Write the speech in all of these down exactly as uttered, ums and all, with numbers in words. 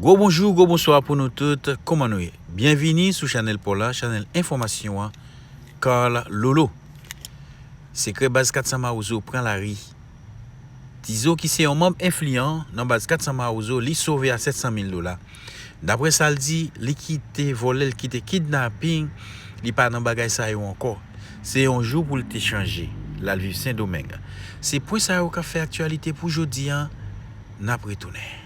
Gwo bonjou, gwo bonswa pou nou tout. Kòman nou ye? Byenvini sou chanèl pa w la, chanèl enfòmasyon an, Carl Lolo. Sekrè baz kat san Mawozo pran lari. Tizo ki se yon manm enfliyan nan baz kat san Mawozo, li sove a sèt san mil dola. Daprè sa l di, li kite vòlè, li kite kidnaping, li pa nan bagay sa yo ankò. Se yon jou pou l te chanje, l al viv Sendomeng. Se pwen sa yo k ap fè aktyalite pou jodi a, n ap retounen.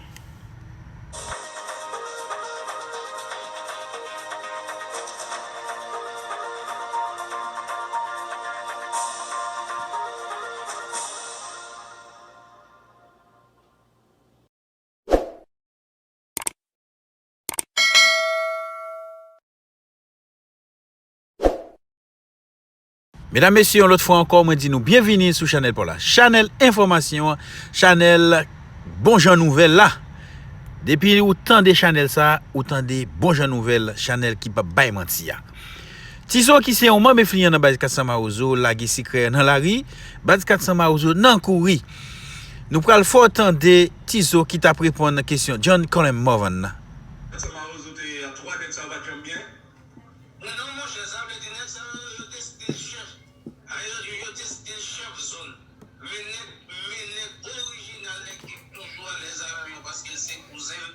Medam, mesye, yon lòt fwa ankò, mwen di nou byenvini sou chanèl pa w la. Chanèl enfòmasyon an, chanèl bon jan nouvèl la. Depi ou tande chanèl sa, ou tande bon jan nouvèl, chanèl ki p ap bay manti a. Tizo ki se yon manm enfliyan nan baz kat san Mawozo, lage sekrè nan lari, baz kat san Mawozo nan kouri. Nou pral fè w tande Tizo ki t ap reponn kesyon John Colem Morvan nan. Kat san Mawozo te ye a, twa nèg sa yo pa t janm gen? Non, non, monchè, sa vle di nèg sa yo, yo te stil chèf. A, yo, yo, yo te stil chèf zòn. Men nèg, men nèg orijinal, nèg ki toujou alèz avè m yo, paske l se kouzen m.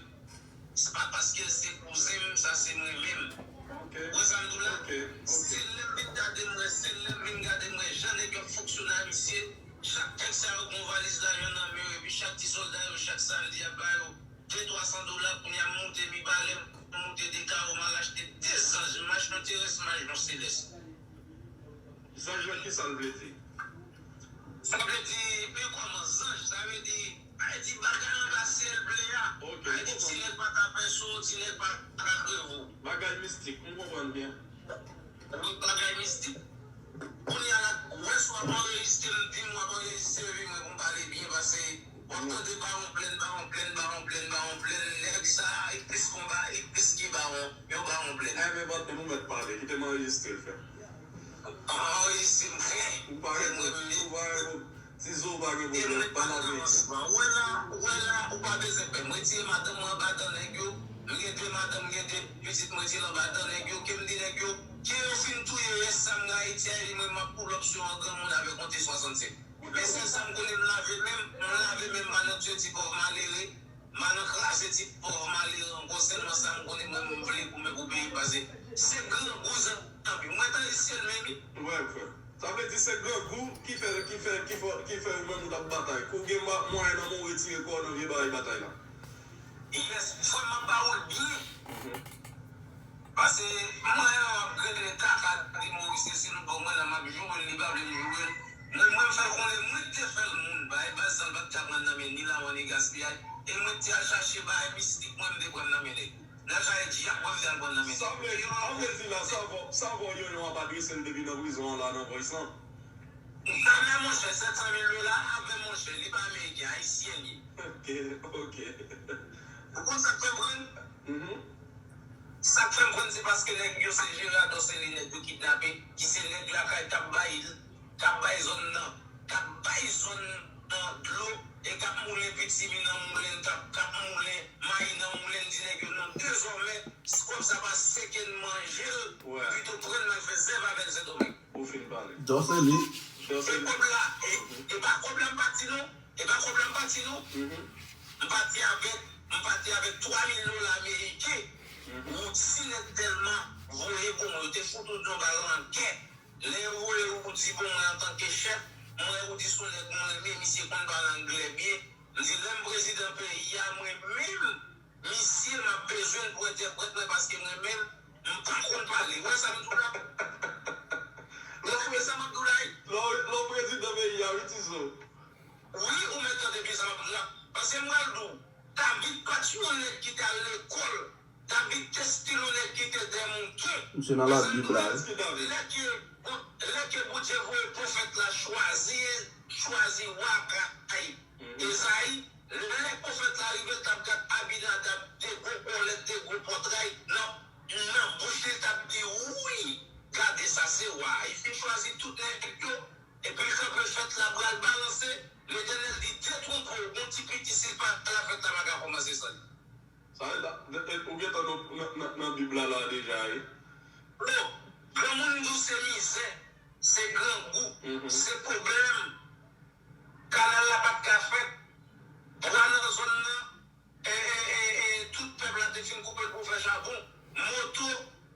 Se pa paske l se kouzen m, sa se mwen menm. Ok. Ou wè sa m di w la? Ok, ok. Se lè m vin gade m wè, se lè m vin gade m wè jan nèg yo ap fonksyone a misye, chak nèg sa yo gen yon valiz lajan nan men yo, epi chak ti sòlda yo, chak samdi y ap ba yo de twa san dola, kounye a m moute Mibalè, m moute Dekawo, m al achte de zanj, m achte yon terès, m achte yon selès. Zanj lan, kisa l vle di? Sa vle di, men kòman zanj, sa vle di, ay di bagay anba syèl ble a. Ok, ay di ti nèg pa ka pèse w, ti nèg pa ka kreve w. Bagay mistik, m konprann byen. Wi, bagay mistik. Kounye a la, wè si w ap anrejistre m, di m w ap anrejistre vi mwen pou m pale byen, paske w ap tande bawon plèn, bawon plèn, bawon plèn, bawon plèn. Nèg sa a, li plis konba, li plis ki bawon, yon bawon plèn. Enben, patnè m, ou mèt pale, kite m anrejistre l, frè. Anrejistre m, frè. Ou pa gen pwoblèm, ou pa gen pwoblèm. Tizo, ou pa gen pwoblèm, pa nan peyi a. Ou wè la, ou wè la, ou pa bezwen pè. M retire madanm mwen anba dan nèg yo. M gen de madanm, m gen de pitit, m retire l anba dan nèg yo. Ke m di nèg yo, ke yo fin touye rès sa m gen Ayiti a, epi mwen m ap pull up sou yon granmoun avèk yon T swasannsenk. Men sèl sa m konnen, m lave men m, m lave men m, m pa nan tiye ti pòv malere, m pa nan kraze ti pòv malere ankò, sèlman sa m konnen, mwen m vle goumen pou peyi m, paske se grangou zanmi m, mwen t an syèl menm wi. Wè, frè. Sa vle di se grangou ki fè, ki fè, ki fè, ki fè ou menm ou t ap batay. Kou gen ma-, mwayen nan men w retire kò w nan vye bagay batay la. Yes, frè m, m ap ba ou l byen. Mhm. Paske mwen menm m ap grennen kaka di Moris, e si l bon mwen la m ap joure l, li pa vle m joure l. Mwen, mwen m fè l konnen mwen k te fè l moun, bagay baz sa l pa t ka pran nan men ni Lawan ni Gaspiyay, e mwen k te al chache bagay mistik mwen m te pran nan men nèg. Nan jaye dyab mwen m te al pran nan men nèg. Sa vle, sa vle di la, savò, savò Yonyon ap adrese l depi nan prizon an la nan Voice lan. Nan men monchè, sèt san mil dola avè monchè, li pa ameriken, ayisyen li ye. Ok, ok. Ou konn sa k fè m pran? Mhm. Sa k fè m pran se paske nèg yo se Jeradò, se li nèg yo kidnape, ki se nèg lakay k ap bay, k ap bay zòn nan, k ap bay zòn nan dlo, e k ap moulen pitimi nan moulen, k ap, k ap moulen mayi nan moulen, di nèg yo non, dezòmè, si kòb sa pa seke n manje l, pito pran n al fè zèv avè l Sendomeng. Ou fin pale. Jòseli. E kòb la, e, e pa kòb la m pati non. E pa kòb la m pati non. Mhm. M pati avèk, m pati avèk twa mil dola ameriken. Mhm. Woudi nèg Dèlma voye pou mwen. Yo te fout Woudi yon bal nan kè. Lè yo voye Woudi pou mwen antanke chèf, mwen wè Woudi se yon nèg mwen renmen, misye konn pale anglè byen. M di lè m prezidan peyi a, mwen menm, misye m ap bezwen l pou entèprèt mwen paske mwen menm, m pa konn pale. Ou wè sa m di w la? Lè w wè sa m ap di w la, wi. Lè w, lè w prezidan peyi a, wi, Tizo. Wi, ou mèt tande byen sa m ap di w la. Paske m pral di w, David pa t yon nèg ki t al lekòl. David te still yon nèg ki te dèmouke. Misye nan Labib la, wi. Lè ke, lè ke Bondye voye pwofèt la chwazi, chwazi wa Gad, Ezayi, lè pwofèt la rive, l t ap gad Abinadab, de gwo kòlèt, de gwo pòtray, nan, nan bouch li, l t ap di, wi, gade sa, se wa a. Li fin chwazi tout nèg yo, epi l kanpe, fèt la pral balanse, Letènèl di, detwonpe w, gon ti piti, si l pa la, fèt la pa ka kòmanse san li. Sa vle di, deja, wi. Bon, granmoun di w se mizè, se grangou, se pwoblèm. Kanal la pa t ka fèt. Bwa nan zòn nan, e, e, e, e, tout pèp la te fin koupe l pou fè chabon. Moto,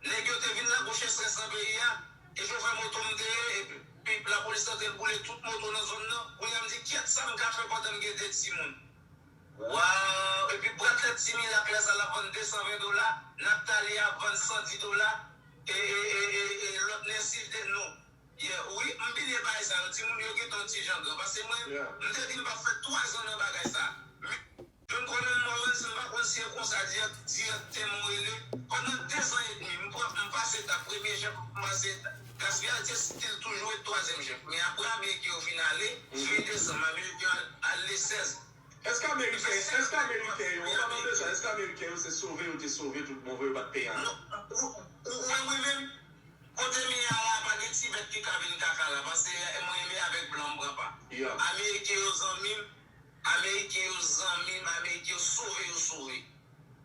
nèg yo te vin nan gwo chèstrès nan peyi a. E chofè moto m te ye, epi lapolis tante l boule tout moto nan zòn nan. Kounye a m di, kiyès sa m ka fè pandan m gen de timoun? Waw! Epi bratlèt Similac la sa l ap vann de san ven dola, Naphtali ap vann san dis dola, e, e, e, e, e lòt Nesif de nou. Yeah, wi, m bliye bagay sa yo. Timoun yo gentan yon ti jan gran. Paske mwen, m te di m p ap fè twa zan nan bagay sa. Men, menm konnen m Morvan, si m pa konn si e konsa dirèk, dirèktèman w rele. Pandan de zan edmi, m pran, m pase etap premye chèf, m pase etap gaspiyaj, se still toujou ret twazyèm chèf. Men apre Ameriken yo fin ale, fin desanm, Ameriken yo al, al le sèz. Èske Ameriken, èske Ameriken yo, an palan de sa, èske Ameriken yo se sove yo te sove tout bon vre, yo pa t peye anyen? Non, ou, ou, ou wè mwen menm, kote m ye a la, pa gen ti bèt ki ka vin kaka la, paske mwen menm avèk blan m pran pa. Ameriken yo zanmi m, Ameriken yo zanmi m, Ameriken yo sove yo sove.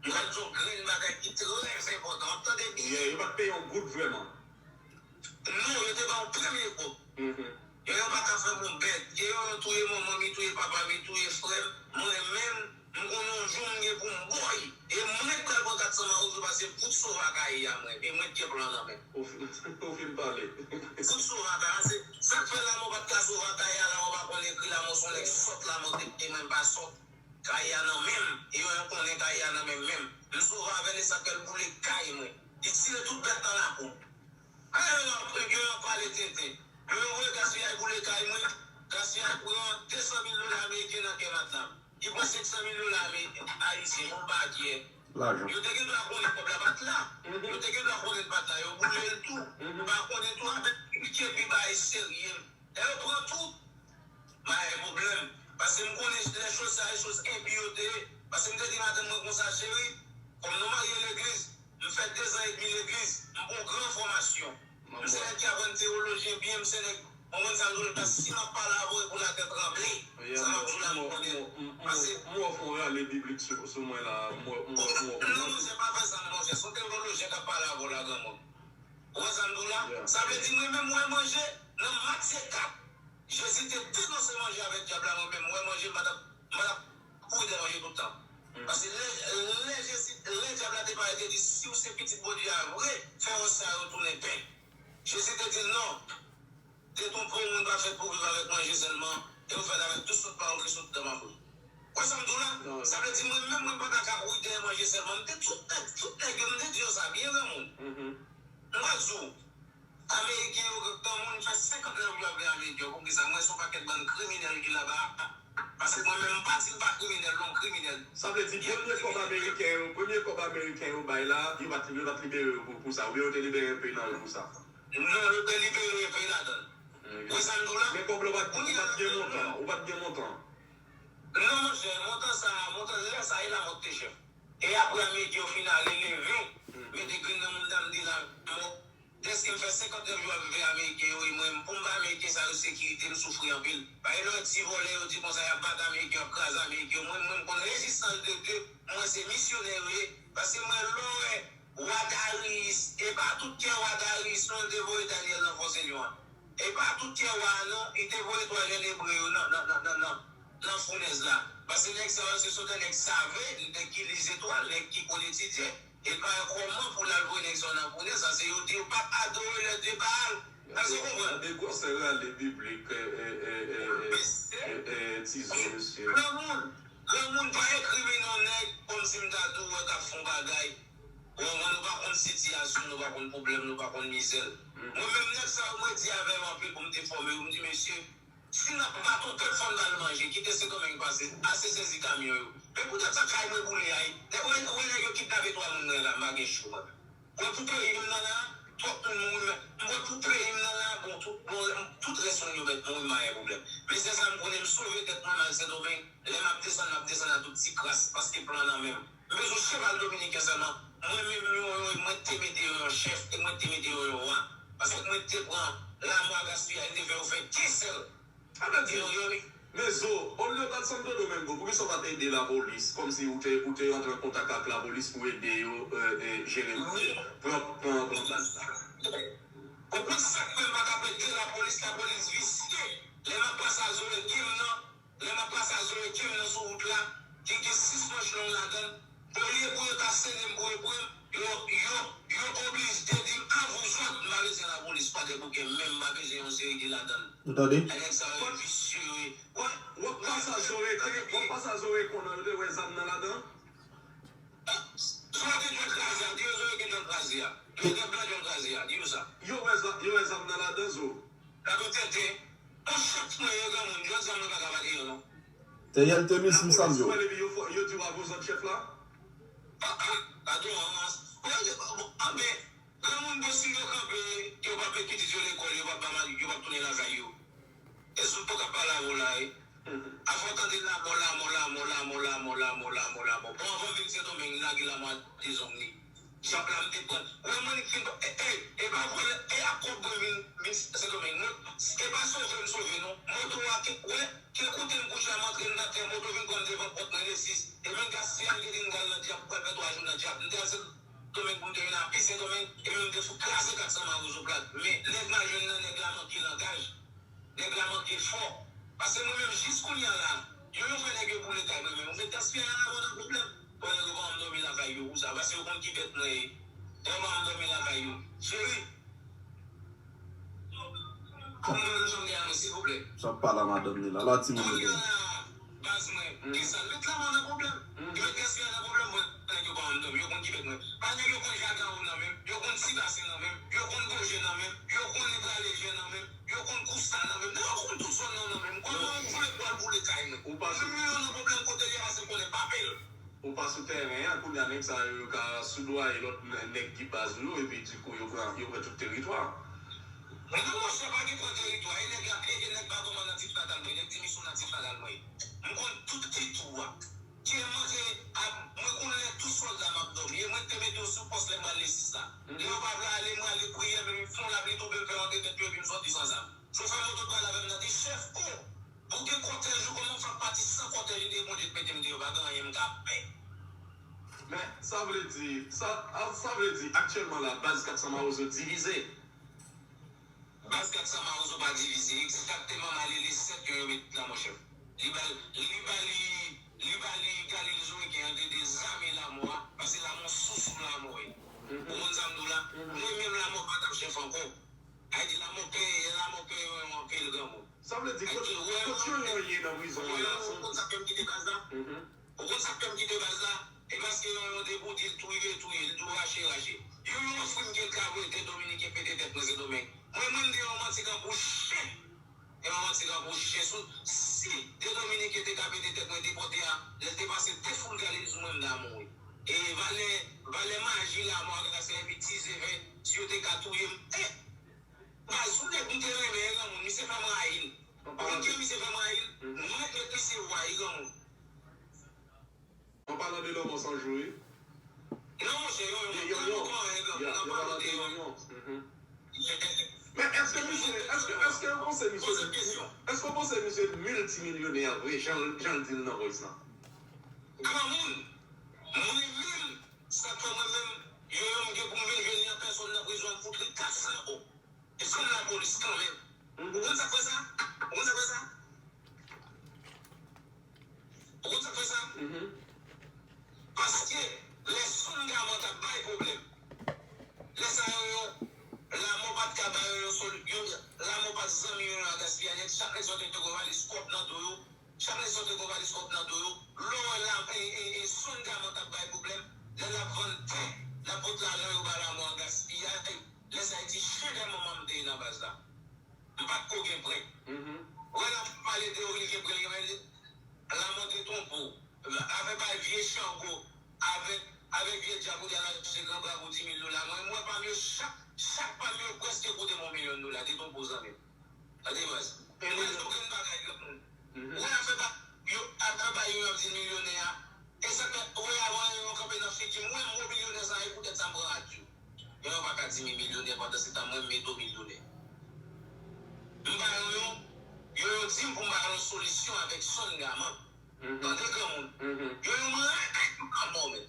M pral di w grenn bagay ki trè enpòtan. W ap tande byen. Yeah, yo pa t peye yon goud vrèman. Non, yo te ba w premye kòb. Yo, yo pa ka fè m yon bèt. Yo, yo touye manman m, yo touye papa m, yo touye frè m. Mwen menm, m konnen yon jou m gen pou m bòy. E mwen k pral pran kat san mawozo paske fout sova kay a mwen. E mwen k gen plan nan men m. Ou fin, ou fin pale. Fout sova kay a, se sa k fè lanmò pa t ka sova kay a, lanmò pa konn ekri, lanmò se yon nèg sòt, lanmò te, e mwen m pa sòt. Kay a nan men m, e yo, yo konnen kay a nan men m menm. M sova avè l, e sa k fè l boule kay mwen. Li tire tout bèt nan lakou m. Alò, yo ap pale tenten. Yo voye gaspiyaj boule kay mwen. Gaspiyaj pran de san mil dola ameriken nan kè matla m. Li pran senk san mil dola ame-, ayisyen, yon pakèt. Lajan. Yo te gen dwa konnen kòb la pa t la. Yo te gen dwa konnen l pa t la. Yo boule l tou. Yo pa konnen tou, avèk kepi bagay serye. Lè yo pran tout, bagay pwoblèm. Paske m konnen les choses sales, les choses impures yo te ye. Paske m te di madanm mwen konsa, cheri, kòm nou marye legliz, m fè de zan edmi legliz, m pran yon gran fòmasyon. M se nèg ki aprann teyoloji byen, m se nèg, mwen konn sa m di w la, si m ap pale avè w e pou latè tranble, sa m ap di w la m konnen. Paske m wè w fè yon rale biblik sou, sou mwen la, m wè, m wè, m wè w. Non, monchè, pa fè sa, monchè, se yon teyolojyen k ap pale avè w la, granmoun. Ou wè sa m di w la? Sa vle di mwen menm, mwen manje nan Matye kat. Jezi te denonse manje avèk dyab la, mwen menm, mwen manje, m pa t ap, m pa t ap kouri dèyè manje tout tan. Paske lè, lè Jezi, lè dyab la te parèt, te di, si w se pitit Bondye a vre, fè wòch sa yo tounen pen. Jezi te di l, non, detwonpe w, moun pa fèt pou viv avèk manje sèlman, e ou fèt avèk tout sòt pawòl ki sot nan ma bouch. Wè sa m di w la? Sa vle di mwen menm, mwen pa ta ka kouri dèyè manje sèlman. M te tout nèg, tout nèg yo, m te di yo sa byen, granmoun. M pral di w, Ameriken yo, granmoun fè senkant lè yo ap vle Ameriken yo. Poukisa? Mwen se yon pakèt bann kriminèl ki laba a. Paske mwen menm, m pa di m pa kriminèl, non, m kriminèl. Sa vle di, premye kòb Ameriken yo, premye kòb Ameriken yo bay la, yo pa t, yo pa t libere yo pou, pou sa. Oubyen yo te libere yon peyi nan yo pou sa. Non, yo te libere yon peyi ladan l. Wè sa m di w la? Men kòb la, ou pa t, ou pa t gen montan, ou pa t gen montan. Non, monchè, montan sa, montan lè sa, e la mò k te chè. E apre Ameriken yo fin ale leve, mete grenn nan mouda m, di la, mò, dèske m fè senkant nèf jou ap viv Ameriken yo, e mwen, pou m ba Ameriken sa yo sekirite, m soufri anpil. Paske lè w wè ti vòlè yo di konsa, y ap bat Ameriken, y ap kraze Ameriken yo, mwen, mwen, m konn rezistans de Dye, mwen, se misyonè yo ye, paske mwen, lè w wè Wa Dariyis, e pa tout kè Wa Dariyis non, l te voye Danyèl nan fò selyon an. E pa tout kè wa a non, li te voye twa jèn ebre yo nan, nan, nan, nan, nan, nan founèz la. Paske nèg sa yo se sòt nèg save, nèg ki li zetwal, nèg ki konn etidye. E l pa wè kòman pou l al voye nèg sa yo nan founèz la, se yo di yo p ap adore lè dye Baal. Èske w konprann? Gade gwosè rale biblik, e, e, e, e, e, e, e, Tizon, mesye. Granmoun, granmoun pa enkrimine yon nèg kòmsi m ta di w wè k ap fè yon bagay. Bon, mwen, nou pa konn sitiyasyon, nou pa konn pwoblèm, nou pa konn mizè l. Mwen menm, nèg sa yo, mwen di avè yo anpil pou m te fòme yo, m di, mesye, si n ap bat yon pèp, fò n ba l manje, kite Sendomeng pase, ase sezi kamyon yo. Men poutèt sa, kay mwen boule a, e, wè, wè nèg yo kidnape twa moun nan la, m pa gen cho, mwen. Mwen pou peyi m nan la, twòp moun mouri, men, mwen pou peyi m nan la, bon, tout, bon, tout rès moun yo mèt mouri, m pa gen pwoblèm. Men sèl sa m konnen, m sove tèt mwen, m al Sendomeng, lè m ap desann, m ap desann ak tout ti kras, paske plan nan men m. M bezwen cheval dominiken sèlman. Mwen menm, mwen, mwen, mwen te mete yo yon chèf, e mwen te mete yo yon wa. Paske mwen te pran lamò a gaspiyay, te fè yo fè kesèl. Sa vle di, yo, yo, Men Zo, olye w t al Santo Domingo, poukisa w pa t ede lapolis? Kòmsi ou te, ou te rantre an kontak ak lapolis pou ede yo e, e, jere, pran, pran, pran baz la. Ou konn sa k fè m pa t ap ede lapolis, lapolis visye. Lè m ap pase a Zoe Kim nan, lè m ap pase a Zoe Kim nan sou wout la, ki gen sis manch long ladan l, olye pou yo ta sene m pou yo pran m, yo, yo, yo oblije di m, "A vouzwat, m pa bezwen lapolis, pa de bouke, men m pa bezwen yon seri de ladan l." Ou tande? Nèg sa yo visye, yo ye. Wè, w ap pase a Zoe Kim, w ap pase a Zoe Kim nan, yo te wè zam nan ladan? Zoe gen djòl kraze a, di yo Zoe gen djòl kraze a. Yo gen blan djòl kraze a, di yo sa. Yo wè zam, yo wè zam nan ladan, Zo. Gade tenten. Yon chèf mwen yo granmoun, jodi a mwen pa ka pale yo non. Teyèl te misim salye w. Lapolis wè l epi yo fò, yo di w a vouzwat chèf la? Ah, ah, gade yon rans. Anben, granmoun bon si yo kanpe, yo p ap met pitit yo lekòl, yo p ap ba mal, yo p ap tounen lakay yo. E sou to k ap pale avè w la, wi. Afè w tande lamò, lamò, lamò, lamò, lamò, lamò, lamò, lamò. Bon, anvan m vin Sendomeng, m lage lamò a de zong li. Jap la m te pran. Wè mwen li fin, e, e, e pa vòlè, e ak kòb mwen vin, vin Sendomeng. Mwen, e pa sove m sove non. Moto a ke, wè, ke kote m kouche a, m antre m nan tè, moto vin pran m devan pòt mwen, le sis. E mwen gaspiya m te di m pral nan dyab, m pral fè twa jou nan dyab. M te al Sendomeng pou m te vin a pye Sendomeng, epi m te fout kraze kat san mawozo plat. Men, nèg m al jwenn nan, nèg la manke langaj. Nèg la manke fò. Paske mwen menm jis kounye a la, yo, yo fè nèg yo boule kay mwen menm. Ou mèt gaspiya a la, mwen nan pwoblèm. Bon, nèg yo pa janm dòmi lakay yo pou sa, paske yo konn ki bèt mwen ye. Yo pa janm dòmi lakay yo. Cheri, kòman mwen nan chanm de a mwen, silvouplè? Sa pa la madanm li la. La timoun yo. Kounye a la, baz mwen, kisa? Met lanmò nan pwoblèm. Yo mèt gaspiya nan pwoblèm, mwen, nèg yo pa janm dòmi. Yo konn ki bèt mwen. Pa nèg yo konn Jagan nan menm. Yo konn Tibasen nan menm. Yo konn Goje nan menm. Yo konn Nepraleje nan menm. Yo konn Kousta nan menm. Nèg yo konn tout zòn nan nan menm. Kòman ou vle pou al boule kay mwen? Ou pa sou, menm yo nan pwoblèm kote li a, paske m konnen m pa pè l. Ou pa sou tèren an, kounye a nèg sa yo, yo ka soudwaye lòt nè-, nèg ki baz ou yo, epi dikou yo pran, yo pran tout teritwa. Men non, monchè, pa gen pran teritwa. E nèg la, e, e nèg Bagoman natif natal mwen, nèg Dimisyon natif natal mwen. M konn tout ki tou a. Ke manje a, mwen konn lè tou sòlda m ap dòmi. E mwen te mete yo sou pòs lè m al le sis la. Lè yo pa vle ale, mwen ale priyè, men m fè yon lapli tonbe, m fè rantre tèt yo, epi m sòti san zam. Chofè moto t pale avè m nan di, "Chèf, o, pou gen kòtèj ou, kòman w fè ap pati san kòtèj?" M di, "E Bondye k mete m deyò, pa gen anyen m ka pè." Men, sa vle di, sa, a, sa vle di, aktyèlman la, baz kat san Mawozo divize. Baz kat san Mawozo pa divize, egzakteman, m ale le sèt yo, yo met lanmò chèf. Li ba, li ba li, li ba li Galil Zouenken an de, de zame lanmò a, paske lanmò sou sou lanmò ye. Ou konn sa m di w la? Mwen menm lanmò pa t ap chèf ankò. Sa vle di, lanmò peye, lanmò peye yon anpil granmoun. Sa vle di, kot, kot yo yon ye nan prizon an la? Ou konn sa k fè m kite baz la? Ou konn sa k fè m kite baz la? E paske yon, yon debout, li touye, touye, li tou rache, rache. Yo, yo ofri m ke l ka voye de Dominiken pete tèt mwen Sendomeng. Mwen, mwen, m te yon manti kan pou chen. E manman ti gran pou chen sou. Si de Dominiken te ka pete tèt mwen depòte a, lè l te pase de foul galiz mwen m ta mouri. E valè, valè maji lanmò a grasya epi ti zeven, si yo te ka touye m, e, baz, sou nèg m te renmen, e granmoun, misye fè m rayi l. Ou konn ke misye fè m rayi l? Mwen k met misye wa, e granmoun. An palan de lanmò san jou, wi. Non, monchè, yon, yon, yon, yon, yon, yon, yon, yon, yon. Men èske misye, èske, èske w panse misye, èske w panse misye miltimilyonè vre, jan, jan l di l nan voice lan? Granmoun, mwen menm, sa k fè mwen menm, yon, yon, m gen pou m vin jwenn li an pèsòn nan prizon, m fout li kat san goud. E se yon lapolis kanmenm. Ou konn sa k fè sa? Ou konn sa k fè sa? Ou konn sa k fè sa? Paske lè Songaman t ap bay pwoblèm, lè sa yo, yo, lanmò pa t ka ba yo yon soli-, yo, lanmò pa t zanmi yo a gaspiya nèt, chak nèg sòti te gon valiz kòb nan do yo, chak nèg sòti gon valiz kòb nan do yo, lè w wè la, e, e, e, Songaman t ap bay pwoblèm, lè l ap vann tè, l ap pot lajan yo ba lanmò a gaspiya, lè sa e ti chen dè manman m te ye nan baz la. M pa t ko gen pwen. Wè l ap pale de Oril gen pwen, li gen pwen, li, lanmò te twonpe w. Afè bay vye chango, avèk, avèk vye dyab ou t al achte gran bra pou di mil dola. Mwen, m wè pa m yo chak, chak pa m yo prèske koute m yon milyon dola, te twonpe w zanmi m. Tande baz. Mwen di w grenn bagay granmoun. Wè afè ba, yo, afè bay yo, y ap di milyonè a. E sa k fè, wè avan yo kanpe nan figi m, mwen, m gwo milyonè sa, e poutèt sa m pran adyo. Yon pa ka di m milyonè pandan se tan mwen m meto milyonè. M pa yon yon, Yo, yo di m pou m ba yo yon solisyon avèk Sonn Gaman. Tande granmoun. Yo, yo m lakay yo kanmò, men.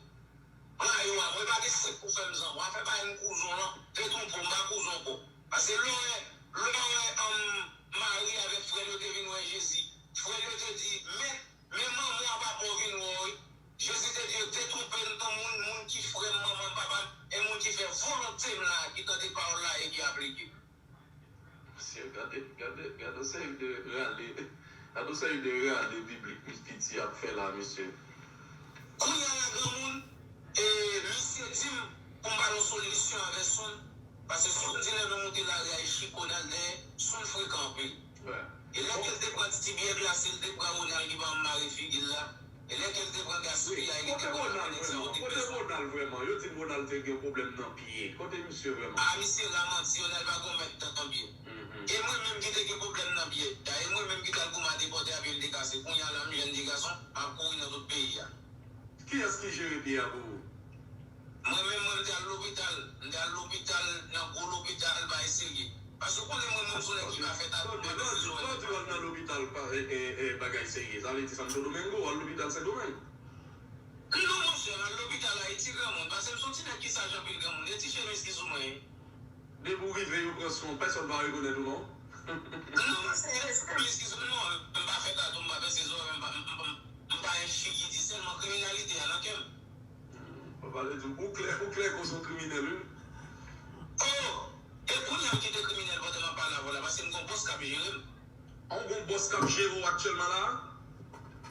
Pran yo a, mwen pa gen sèk pou fè m zanmi. Afè pa m kouzon lan, te twonpe w, m pa kouzon ankò. Paske lè w wè, lè w wè, um, Mari avèk frè l yo te vin wè Jezi, frè l yo te di, Mèt, men manman w a papa w vin wè w, wi. Jezi te di yo, detwonpe m nan moun, moun ki frè m, manman m, papa m, e moun ki fè volonte m la, ki tande pawòl la e ki aplike l. Mesye, gade, gade, gade yon seri de rale, gade yon seri de rale biblik piti ap fè la, mesye. Kounye a la, granmoun, e, misye di m pou m ba l yon solisyon avè Sonn, paske Sonn di lè nou moute lari a, e Chiko n al dèyè, Sonn frekan anpil. E lè ke l te pran Ti Byè glase, l te pran Ronald ki pa janm mare figi l la. E lè ke l te pran Gaspiya, e li te pran nan nèg sa yo te bezwen. Kote Ronald vrèman? Yo di m Ronald te gen pwoblèm nan pye. Kote misye vrèman? A, misye la manti, Ronald pa gon mèt nan pye. E mwen menm ki te gen pwoblèm nan pye a, e mwen menm ki t al goumen a depòte a pye m te kase. Kounye a la, m jèn ti gason, m ap kouri nan tout peyi a. Kiyès ki jere pye a pou ou? Mwen menm, mwen, m te al lopital. M te al lopital, nan gwo lopital, bagay serye. Paske w konnen mwen menm, m se yon nèg ki pa fè tatou, m pa fè sezon. Lè w di w al nan lopital, pa, e, e, e, bagay serye, sa vle di Santo Domingo, w al lopital Sendomeng? Non, monchè, m al lopital Ayiti, granmoun, paske m se yon ti nèg ki saj anpil, granmoun. E ti chemiz ki sou mwen. Depi w rive, yo pran swen w, pèsonn pa rekonèt ou non. Non, se, se miskis, non, m pa fè tatou, m pa pèse zòrèy, m pa, m, m, m, m pa enchikidi, sèlman kriminalite a nan kè m. Hmm, papa le di, ou klè, ou klè kou se yon kriminèl, wi. Oh! E kounye a m kite kriminèl pandan m ap pale avè w la, paske m gon bòs k ap jere m. Ou gon bòs k ap jere w aktyèlman la?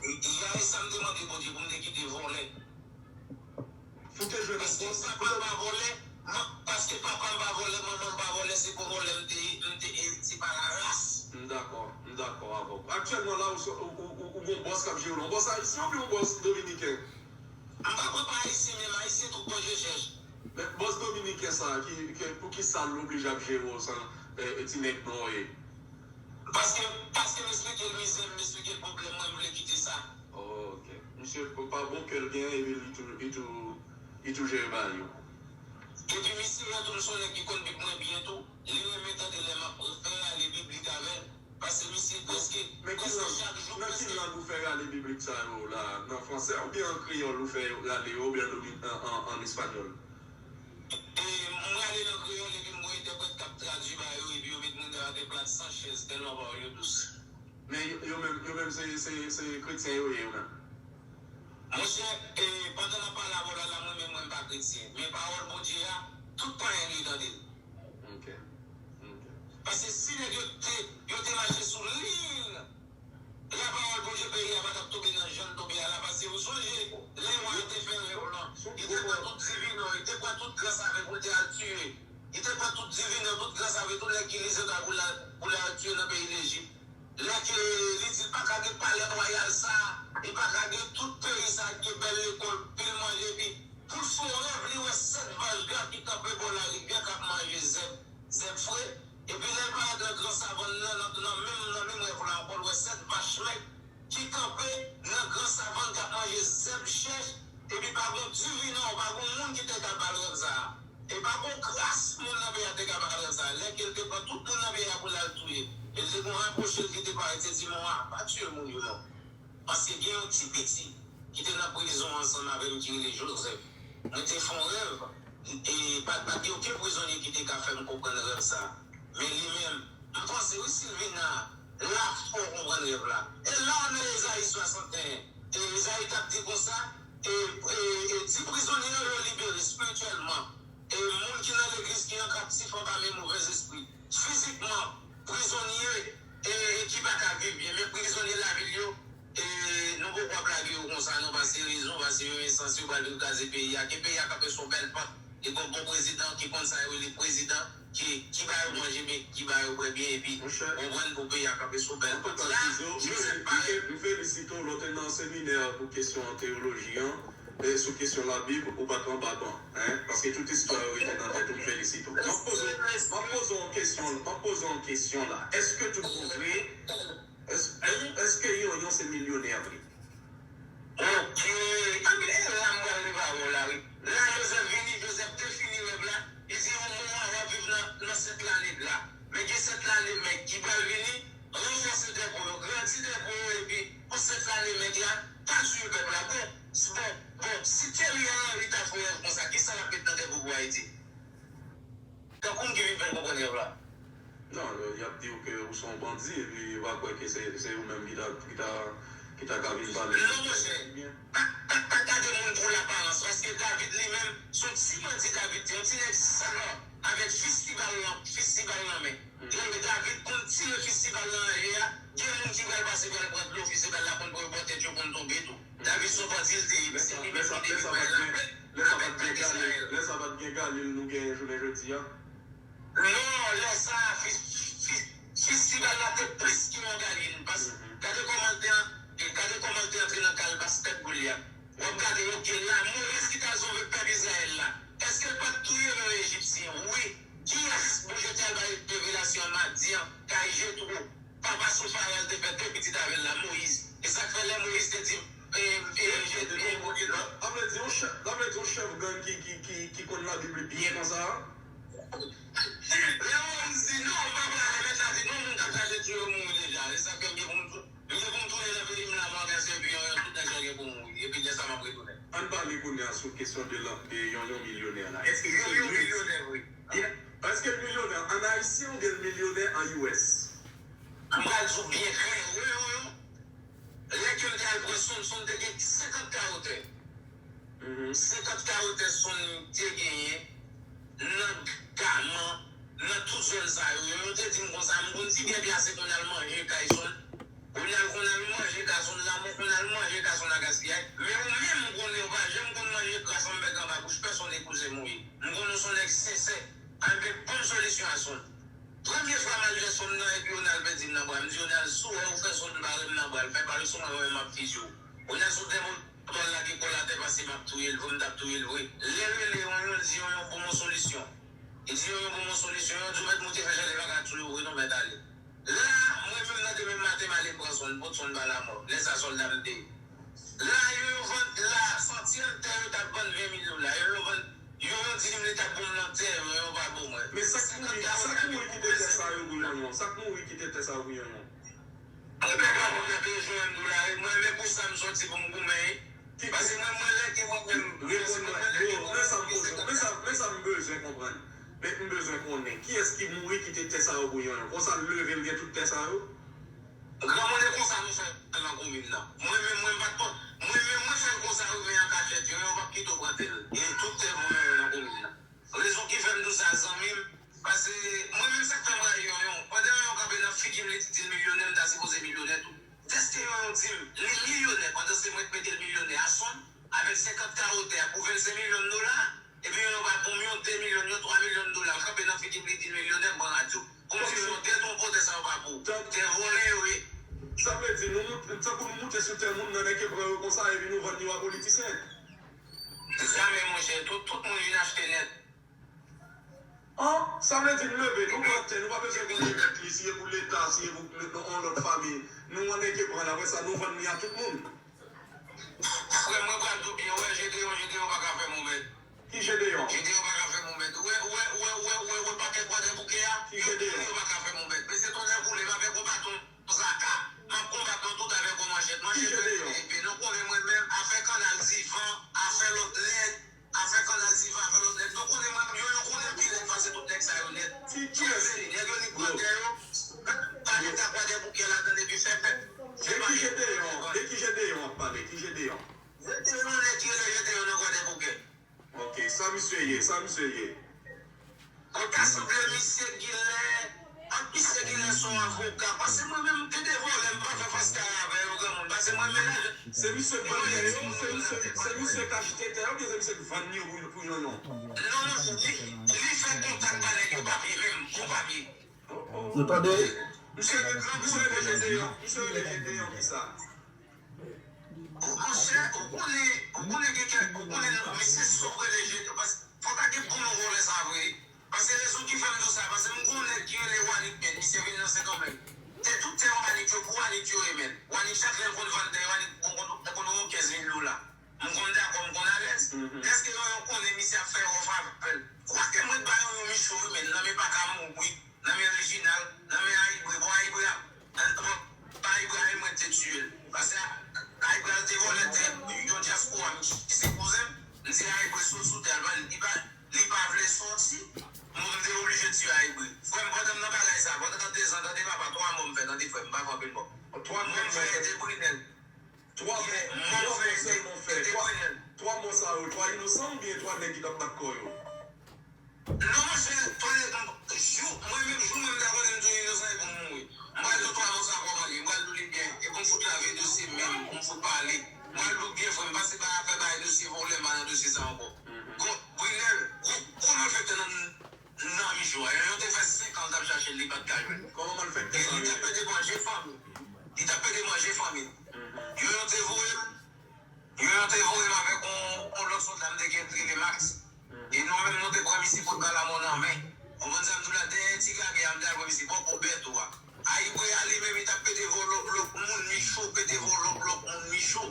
Ya, e sa m te mande Bondye pou m te kite vòlè. Ou te jwenn yon bòs. Paske papa m pa vòlè, paske papa m pa vòlè, manman m pa vòlè, se pou vòlè m te ye, m te ye, se pa la ras. M dakò, m dakò avè w. Aktyèlman la, ou, ou, ou, ou, ou gon bòs k ap jere w la. Yon bòs ayisyen oubyen yon bòs dominiken? M pa pran pa ayisyen, menm ayisyen tou pran je chèch. Men bòs dominiken sa a, ki, ki, poukisa l oblije ap jere w san, e, e ti nèg nwa w ye? Paske, paske m esplike l mizè m, m esplike l pwoblèm mwen, m vle kite sa. Oh, ok. Misye pa bon kè l gen, epi li tou, li tou, li tou jere bagay yo. Epi misye an tou, m se yon nèg ki konn Bib mwen byen tou. Li renmen tande lè m ap fè rale biblik avè l. Paske misye prèske, prèske chak jou, prèske. Men ki lang ou fè rale biblik sa yo la? Nan fransè oubyen an kreyòl ou fè rale yo, oubyen an, an, an espanyòl? E, m rale l an kreyòl epi m wè entèprèt k ap tradui ba yo, epi yo met moun yo atè plat san chèz, tèlman pawòl yo dous. Men yo, yo menm, yo menm se, se, se kretyen yo ye, yo menm. Monchè, e, pandan n ap pale avè w la, la, mwen menm, mwen pa kretyen. Men pawòl Bondye a, tout payen dwe tande l. Ok. Ok. Paske si nèg yo te, yo te mache sou liy lapawòl Bondye, peyi a pa t ap tonbe nan jan l tonbe a la. Paske ou sonje, Lewa te fè rèv lan, li te pran tout divinè w, li te pran tout gran save pou l te al tiye. Li te pran tout divinè, tout gran save, tout nèg ki lizeta pou l al, pou l al tiye nan peyi Lejip. Lè ke li di l pa ka gen palè wayal sa, li pa ka gen tout peyi sa ki gen bèl lekòl, pil manje, epi pou l fè yon rèv, li wè sèt vach gra ki kanpe bò larivyè k ap manje zèb, zèb fre. Epi lè l parèt nan gran savann nan, nan, nan menm, nan menm rèv la ankò, l wè sèt vach mèg ki kanpe nan gran savann k ap manje zèb chèch, epi pa gon divinè, pa gon moun ki te ka ba l rèv sa a. E pa gon kras moun nan peyi a te ka ba l rèv sa a. Lè ke l te pran tout moun nan peyi a pou l al touye, e l te gon rapwoche l ki te parèt, te di, "Mwen a, pa tiye moun yo non." Paske gen yon ti piti ki te nan prizon ansanm avè m ki rele Joseph. Mwen te fè yon rèv, e pa, pa t gen okenn prizonye ki te ka fè m konprann rèv sa a. Men li menm, m panse wi Silvina, la fè w konprann rèv la. E la nan Ezayi swasannteyen, e Ezayi t ap di konsa, e, e, e di prizonye yo yo libere espirityèlman. E moun ki nan legliz ki an kaptif anba men movèzespri. Fizikman, prizonye, e, e ki pa ka viv byen, men prizonye lavil yo, e nou poko ap lage yo konsa non, paske rezon, paske yo ensans, yo pral vin kraze peyi a, ke peyi a kanpe sou bèl pant. Li gon bon prezidan ki konn sa yo rele prezidan, ki, ki ba yo manje byen, ki ba yo bwè byen, epi konprann pou peyi a kanpe sou bèl pant. La, Joseph parèt. M felisite w, lè w te nan seminè pou kesyon teyoloji an, e sou kesyon Labib, ou pa t anba ban, en, paske tout istwa yo rete nan tèt ou, m felisite w. M ap poze, m ap poze w yon kesyon, m ap poze w yon kesyon la. Èske tout bon vre? Èske, èske Yonyon se milyonè vre? Ok. Anben, e la m pral leve avè w la, wi. La, Joseph vini, Joseph defini rèv la. Li di, yon moun w ap viv nan, nan sèt lane la. Men gen sèt lane mèg ki pral vini, ranfòse dèpo yo, grandi dèpo yo, epi pou sèt lane mèg la, pa tiye pèp la. Bon, s- bon, bon, si Thierry Henry ta fè yon rèv konsa, kisa l ap met nan dèpo pou Ayiti? Tankou m ki vin fè l konprann rèv la. Non, y ap di w ke ou se yon bandi, epi yo pa kwè ke se se ou menm ki ta ki ta ki ta ka vin pale. Non, monchè. Pa, pa, pa gade moun pou laparans, paske David li menm, se yon ti bandi David, yon ti nèg sal avèk fistibal nan, fistibal nan men. David konn tire fistibal nan anje a, gen moun ki pral pase pral pran dlo fistibal la konn pou yo bò tèt yo konn tonbe tou. David se yon bandi l te ye, se li menm ki te vin bay lapè avèk pèp Izrayèl. Lè sa pa t gen Galil, nou genyen jounen jodi a. Non, lè sa a, fis- fis- fistibal la te plis ki yon Galil. Pas, gade kòman l te an- e gade kòman l te antre nan kal bastèk Golyat. W ap gade, oke, la, Moyiz ki t al sove pèp Izrayèl la, èske l pa t touye yon Ejipsyen? Wi. Kiyès Bondye te al bay revelasyon a Madyan, kay Jetwo? Papa Sofarèl te fè de pitit avè l la, Moyiz. E sa k fè lè Moyiz te di, e, e, e, e, Bondye non. Sa vle di yon chèf, sa vle di yon chèf gang ki, ki, ki, ki konn Labib li byen konsa a? Lè Moyiz di non, m pa pral remèt lavi non moun k ap chache touye w mouri deja. E sa k fè m gen pou m tou- m gen pou m tounen nan peyi m la, m ranvèse epi yon, yon tout nèg sa yo gen pou mouri. Epi lè sa m ap retounen. Ann pale kounye a sou kesyon de, lan- de yon, yon milyonè la. Èske se Yon, yon milyonè, wi. Yeah. Èske l milyonè an Ayisyen oubyen l milyonè an U S? M pral di w byen klè, wi, wi, wi. Lè ke m te al pran Sonn, Sonn te gen senkant ka wotè. Senkant ka wotè Sonn te genyen nan Gaman, nan tout zòn sa yo. Yo te di m konsa, m konn di byen plase pou n al manje kay Sonn. Pou n al, pou n al manje kay Sonn la, mwen konn al manje kay Sonn la gaspiyay. Men ou menm, m konnen ou pa janm konn manje kras anbèk anba bouch pèsonn e kouzen mouye. M konnen w se yon nèg sensè. Anben, ban m solisyon a Sonn. Premye fwa m al jwenn Sonn nan epi Ronald pèdi m nan bra, m di Ronald, si w wè ou fè Sonn bare m nan bra l, fè pale sou mwen, mwen menm m ap fizi w. Ronald sot dèyè m, Ronald lage kò l atè, pase m ap touye l vre, m t ap touye l vre. Lè l rele Yonyon, l di Yonyon, ban m yon solisyon. Li di Yonyon, ban m yon solisyon. Yonyon di w, mèt, moute fè chalè pa ka touye w vre non, mèt, ale. La, mwen menm nan demen maten, m ale pran Sonn, pot Sonn ba lamò. Lè sa, sòlda m te ye. La, Yonyon vann, la, santyèl tè yo t ap vann ven mil dola. Yonyon vann, Yonyon di li menm li t ap ban m nan tè, Yonyon pa ban mwen. Men sa k mouri, sa k mouri kite tè sa yo pou Yonyon? Sa k mouri kite tè sa yo pou Yonyon? Anben, pa moun nan bezwen m dou la, wi. Mwen, men pou sa m sòti pou m goumen, wi. Pase mwen, mwen lè ke mwen menm, pase mwen, mwen lè ke mwen menm, men sa m poze w, men sa, men sa m bezwen konprann. Men m bezwen konnen, kiyès ki mouri kite tè sa yo pou Yonyon? Konsa l leve, l gen tout tè sa yo? Granmoun, e konsa nou fè l nan komin nan. Mwen menm, mwen pa t, mwen menm, mwen fè l konsa, wi, men an kachèt, Yonyon p ap kite w pran tè l. E tout tè pou Yonyon nan komin nan. Rezon ki fè m di w sa, zanmi m, pase mwen menm sa k fè m rayi Yonyon. Pandan Yonyon kanpe nan figi m, li di l milyonè, m ta sipoze milyonè tou. Dèske Yonyon di m li milyonè, pandan se mwen k mete l milyonè a Sonn, avèk senkant ka wotè a pou vennsenk milyon dola, epi Yonyon pa ban m yon de milyon, yon twa milyon dola, l kanpe nan figi m, li di l milyonè, m pran radyo. Pou m di Yonyon, tè twonpotè sa yo pa pou ou. Tè vòlè yo ye. Sa vle di, nou moute, tankou nou moute sou tè moun nan, nèg yo pran yo konsa, epi nou vann yo a politisyen. Jamè, monchè, tout, tout moun vin achte nèt. An, sa vle di n leve, nou pran tè, nou pa bezwen konnen nèt li, si e pou Leta, si e pou yon lòt fanmi. Nou wè nèg yo pran l, apre sa, nou vann li a tout moun. Frè m, mwen pral di w byen, wè, Jedeyon, Jedeyon pa ka fè m yon mèt. Ki Jedeyon? Jedeyon pa ka fè m yon mèt. Wè, wè, wè, wè, wè, wè, pakèt Kwadèboukè a, yo menm yo pa ka fè m yon mèt. Men se tonnè boule, m avèk yon baton zaka, m ap konbat nou tout avèk yon manchèt. Manchèt mwen se epe. Nou konnen mwen menm, afè Kanal Divan, afè lòt nèg, afè Kanal Divan, afè lòt nèg. Nou konnen mwen, yo, yo konnen m pi rèd pase tout nèg sa yo nèt. Ki, kiyès ki? Nèg yo ni pran tè yo, pa gen ta Kwadèboukè ladann epi fè pèp. De ki Jedeyon? De ki Jedeyon w ap pale? Ki Jedeyon? Jedeyon, nèg ki rele Jedeyon nan Kwadèboukè. Ok, sa misye ye, sa misye ye? Ou ta sanble misye genlè, ant misye genlè se yon avoka, paske mwen menm, gen de vòlè, m pa fè fas kare avè yo, granmoun, paske mwen menm, se misye k vann tè yo, se misye, se misye k achte tè yo, oubyen se misye k vann yo pou, pou Yonyon? Non, non, li, li fè kontak ba nèg yo papye menm, gon papye. Nou tande? Misye, misye rele Jedeyon, misye rele Jedeyon kisa? Monchè, ou konnen, ou konnen gen kèk, ou konnen non, misye sòt rele Jedeyon, paske fò ta gen bon non vòlè sa vre. Paske rezon ki fè m di w sa, paske m gon nèg ki rele Wanik, men misye vin nan Sendomeng. Te tout tè Wanik yo pou Wanik yo ye, men. Wanik chak lè l konn vann tè, Wanik konn, konn, konn yon kenz mil dola. M konn dakò, m konn alèz. Dèske Yonyon konnen misye ap fè wòf avè l. Kwake mwen t ba Yonyon micho wi, men nan men Paka mouri, nan men Reginald, nan men Ayibre, bon Ayibre ap Ayibri. Frè m, pandan m nan bagay sa, pandan trannde zan, tande papa, twa mò m fè, tande frè m, m pa fè anpil mò. Twa mò m fè ede Brinèl. Twa mò, twa mò sèlman fè. Twa, twa mò sa yo, twa inosan oubyen twa nèg ki t ap bat kò yo? Non, monchè, twa nèg, jou, mwen menm, jou mwen m ta konnen m tou inosan epi m mouri. M pral di w twa mò sa kòman li ye, m pral di w li byen, epi m fout lave dosye m menm, pou m fout pale. M pral di w byen, frè m, pase pa afè bay dosye vòlè, m pa nan dosye sa ankò. Gwo, Brinèl, gwo, gwo malfektè nan, nan Michou a. Yon te fè senk an l t ap chache l, li pa t ka jwenn. Kòman malfektè sa ye? Li t ap pede manje fanmi. Li t ap pede manje fanmi. Yon, yon te voye l, Yon, yon te voye m avèk yon, yon lòt sòlda m te gen rele Max. E nou menm, nou te pran misye kout bal a mò nan men. Ou konprann sa m di w la, dèyè ti gagè a, m te al pran misye bò pou bèto a. Ayibri a li menm, li t ap pede vòlòblòk moun Michou, pede vòlòblòk moun Michou.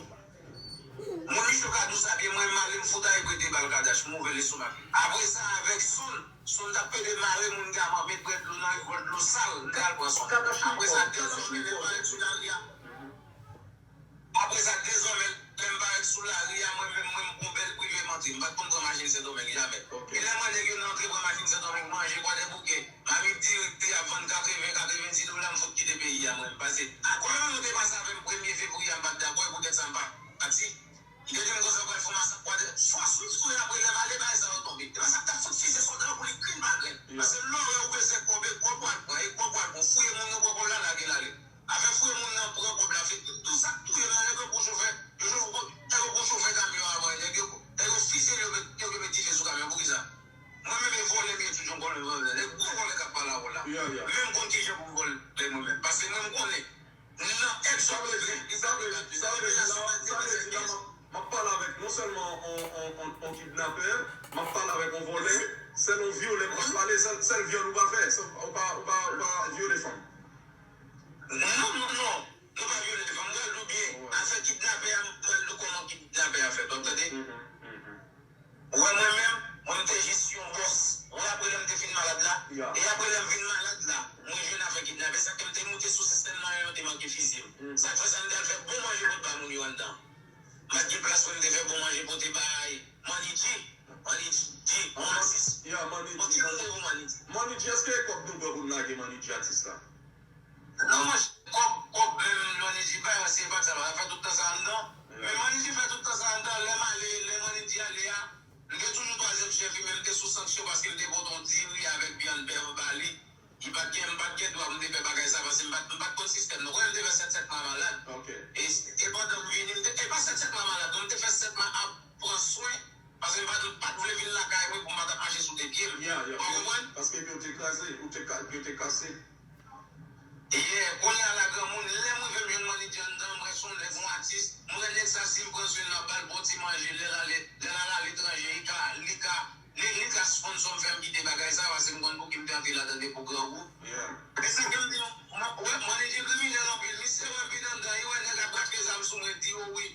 Moun Michou ka di w sa byen, mwen m ale m fout Ayibri de bal kadach, m ouvè lestomak. Apre sa, avèk Soun, Soun t ap pede mare moun Gaman, met brèd dlo nan revòl dlo sal, m te al pran Soun. Apre sa, dezòmè lè m parèt sou lari a. Apre sa, dezòmè, lè m parèt sou lari a, mwen menm, mwen, m gon bèl prive m antre. M pa t konn pran machin Sendomeng, jamè. E lè m wè nèg yo nan antre pran machin Sendomeng, manje, kwadèbouke, mamit diri, y ap vann katreven, katrevenndis dola, m fout kite peyi a, mwen. Pase, a, kòman nou te pase avè m premye fevriye a, m pa t dakò, e poutèt sa m pa pati. Li te di m konsa, pral fè masak, kwadè, fòs wi, fou, apre lè m ale, bagay sa yo tonbe. E pa sa k t ap fout fize sòlda yo pou li grenn pa grenn. Pase lè w wè ou bezwen kòb, e kòb w al pran, e kòb w al pran, fouye moun nan pran kòb la, lage l ale. Afè fouye moun nan pran kòb la, fè tout, tout sa k touye nan nèg yo pou chofè, yo cho-, nèg yo pou chofè kamyon avan, nèg yo, nèg yo fizye yo met, yo met dife sou kamyon, poukisa? Mwen menm e vòlè m ye tout jan vòlè, vòlè, nèg gwo vòlè k ap pale avè w la. Menm konn kijan pou m vòlè mwen menm, paske mwen m konnen, nan èk sa vle di, sa vle di, sa vle di la, sa vle di la, m ap, m ap pale avèk non sèlman on, on, on, on kidnapè, m ap pale avèk on vòlè, sèl on vyole m p ap pale, sèl, sèl vyòl ou pa fè, ou pa, ou pa, ou pa vyole fanm. Non, non, non. Nou pa vyole fanm. M pral di w byen. Afè kidnapè a, m pral di w kòman kidnapè a fèt. W ap tande? Ou wè mwen menm, mwen m te jis yon bòs. Ou wè apre lè m te fin malad la? E apre lè m vin malad la, mwen jwenn afè kidnapè. Sa k fè m te moute sou sistèm nan, yo te manke fizye m. Sa k fè sa, m t al fè bon manje pote ba moun yo anndan. M pa t gen plas pou m te fè bon manje pote bay Manidji. Manidji, on atis. Bon, ki moun yo Manidji? Manidji, èske e kòb nou pran pou n lage Manidji atis la? Non, monchè, kòb, kòb menm Manidji bay, se pa sa, l ap fè tout tan sa anndan. Men Manidji fè tout tan sa anndan, lè m ale, lè Manidji ale a, m te toujou twazyèm chèf, li menm te sou sanksyon paske m te pote yon diri avèk vyann bèf ba li. Li pa t gen, m pa t gen dwa pou m te fè bagay sa, paske m pa t, m pa t konn sistèm nan. Ou konnen m te fè sèt sèt mwa malad. E, e pandan m vini, m te, e pa sèt sèt mwa malad, non, m te fè sèt mwa ap pran swen. Paske m pa t, m pa t vle vin lakay mwen pou m pa t ap mache sou de pye m. Ou konprann? Paske epi yo te kraze, ou te ka, yo te kase. Yeah, kounye a la granmoun, lè m rive m jwenn Manidji anndan, m wè se yon nèg, yon atis, m wè nèg sa si m pran swen l, m ap ba l bon ti manje, lè l ale, lè l al aletranje, li ka, li ka, li, li ka sponsò m fè m kite bagay sa, paske m konn pou ki m te antre ladan de pou grangou. E sa fè m di, m ap wè Manidji kriminèl anpil, misye wè m vin anndan, li wè nèg ap brache zam sou mwen, di, o wi,